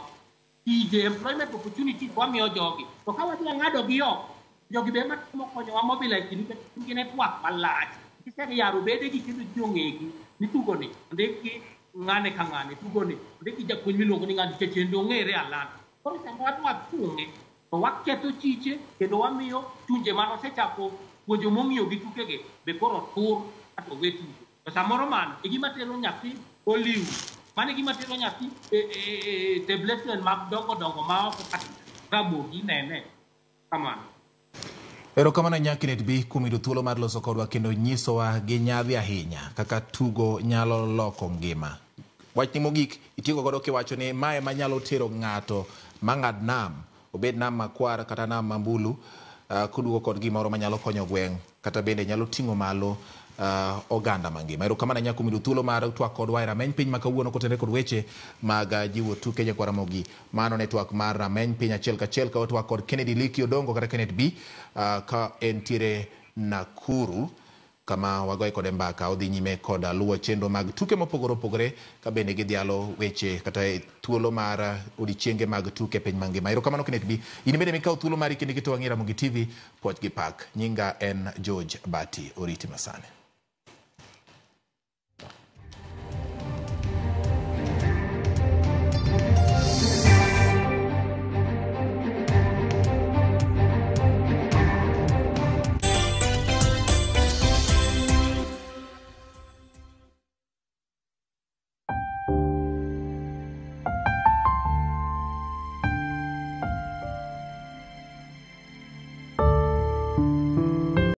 Tije, employment opportunities wamiyo jogi. To ka wadhi ng'ado gi oko, jogi be ema temo konyowa mobilize nikech gin gi network malach. Giseyaro bedegi kendo ji ong'egi ni tugoni ondik gi ng'ane ka ng'ane, tugoni ondik gi japuonj miluongo ni ng'ane nikech en ong'ere alanda. Koro sama wadwa thung'e to waketho chiche kendo wamiyo chunje manosechako puonjo mong'iyo gi tukegi be koro tur kata owe tugo. To samoro mano e gima tero nyathi Hollywood, mano e gima tero nyathi e establishment mag dongo dongo ma oko kata Ramogi nene. Kamano. Erokamano ahinya Kenneth B kuom yudo thuolo mar loso kodwa kendo nyisowa gi nyadhi ahinya kaka tugo nyalo loko ngima. Wachni mogik itieko godo kiwacho ni mae manyalo tero ng'ato mang'ad nam, obed nam makwar kata nam mambulu, koduogo kod gimoro manyalo konyo gweng' kata bende nyalo ting'o malo oganda mangima. Erokamano ahinya kuom yudo thuolo mar twak kodwa e rameny piny ma kawuono kotenore kod weche mag jiwo tuke nyakwar Ramogi. Mano ne twak mar rameny piny achiel kachiel ka watwak kod Kennedy Liki Odongo kata Kenneth B ka entiere Nakuru kama wagoye kode mbaka. Odhi nyime kod luwo chenro mag tuke mopogore opogore ka bende gidhialo weche kata thuolo mar odiechienge mag tuke e piny mangima. Erokamano Kenneth B. In bende mikawo thuolo mari kendo iketo wang'i Ramogi TV, puoch gi pak. Nyinga en George Bati. Oriti masani.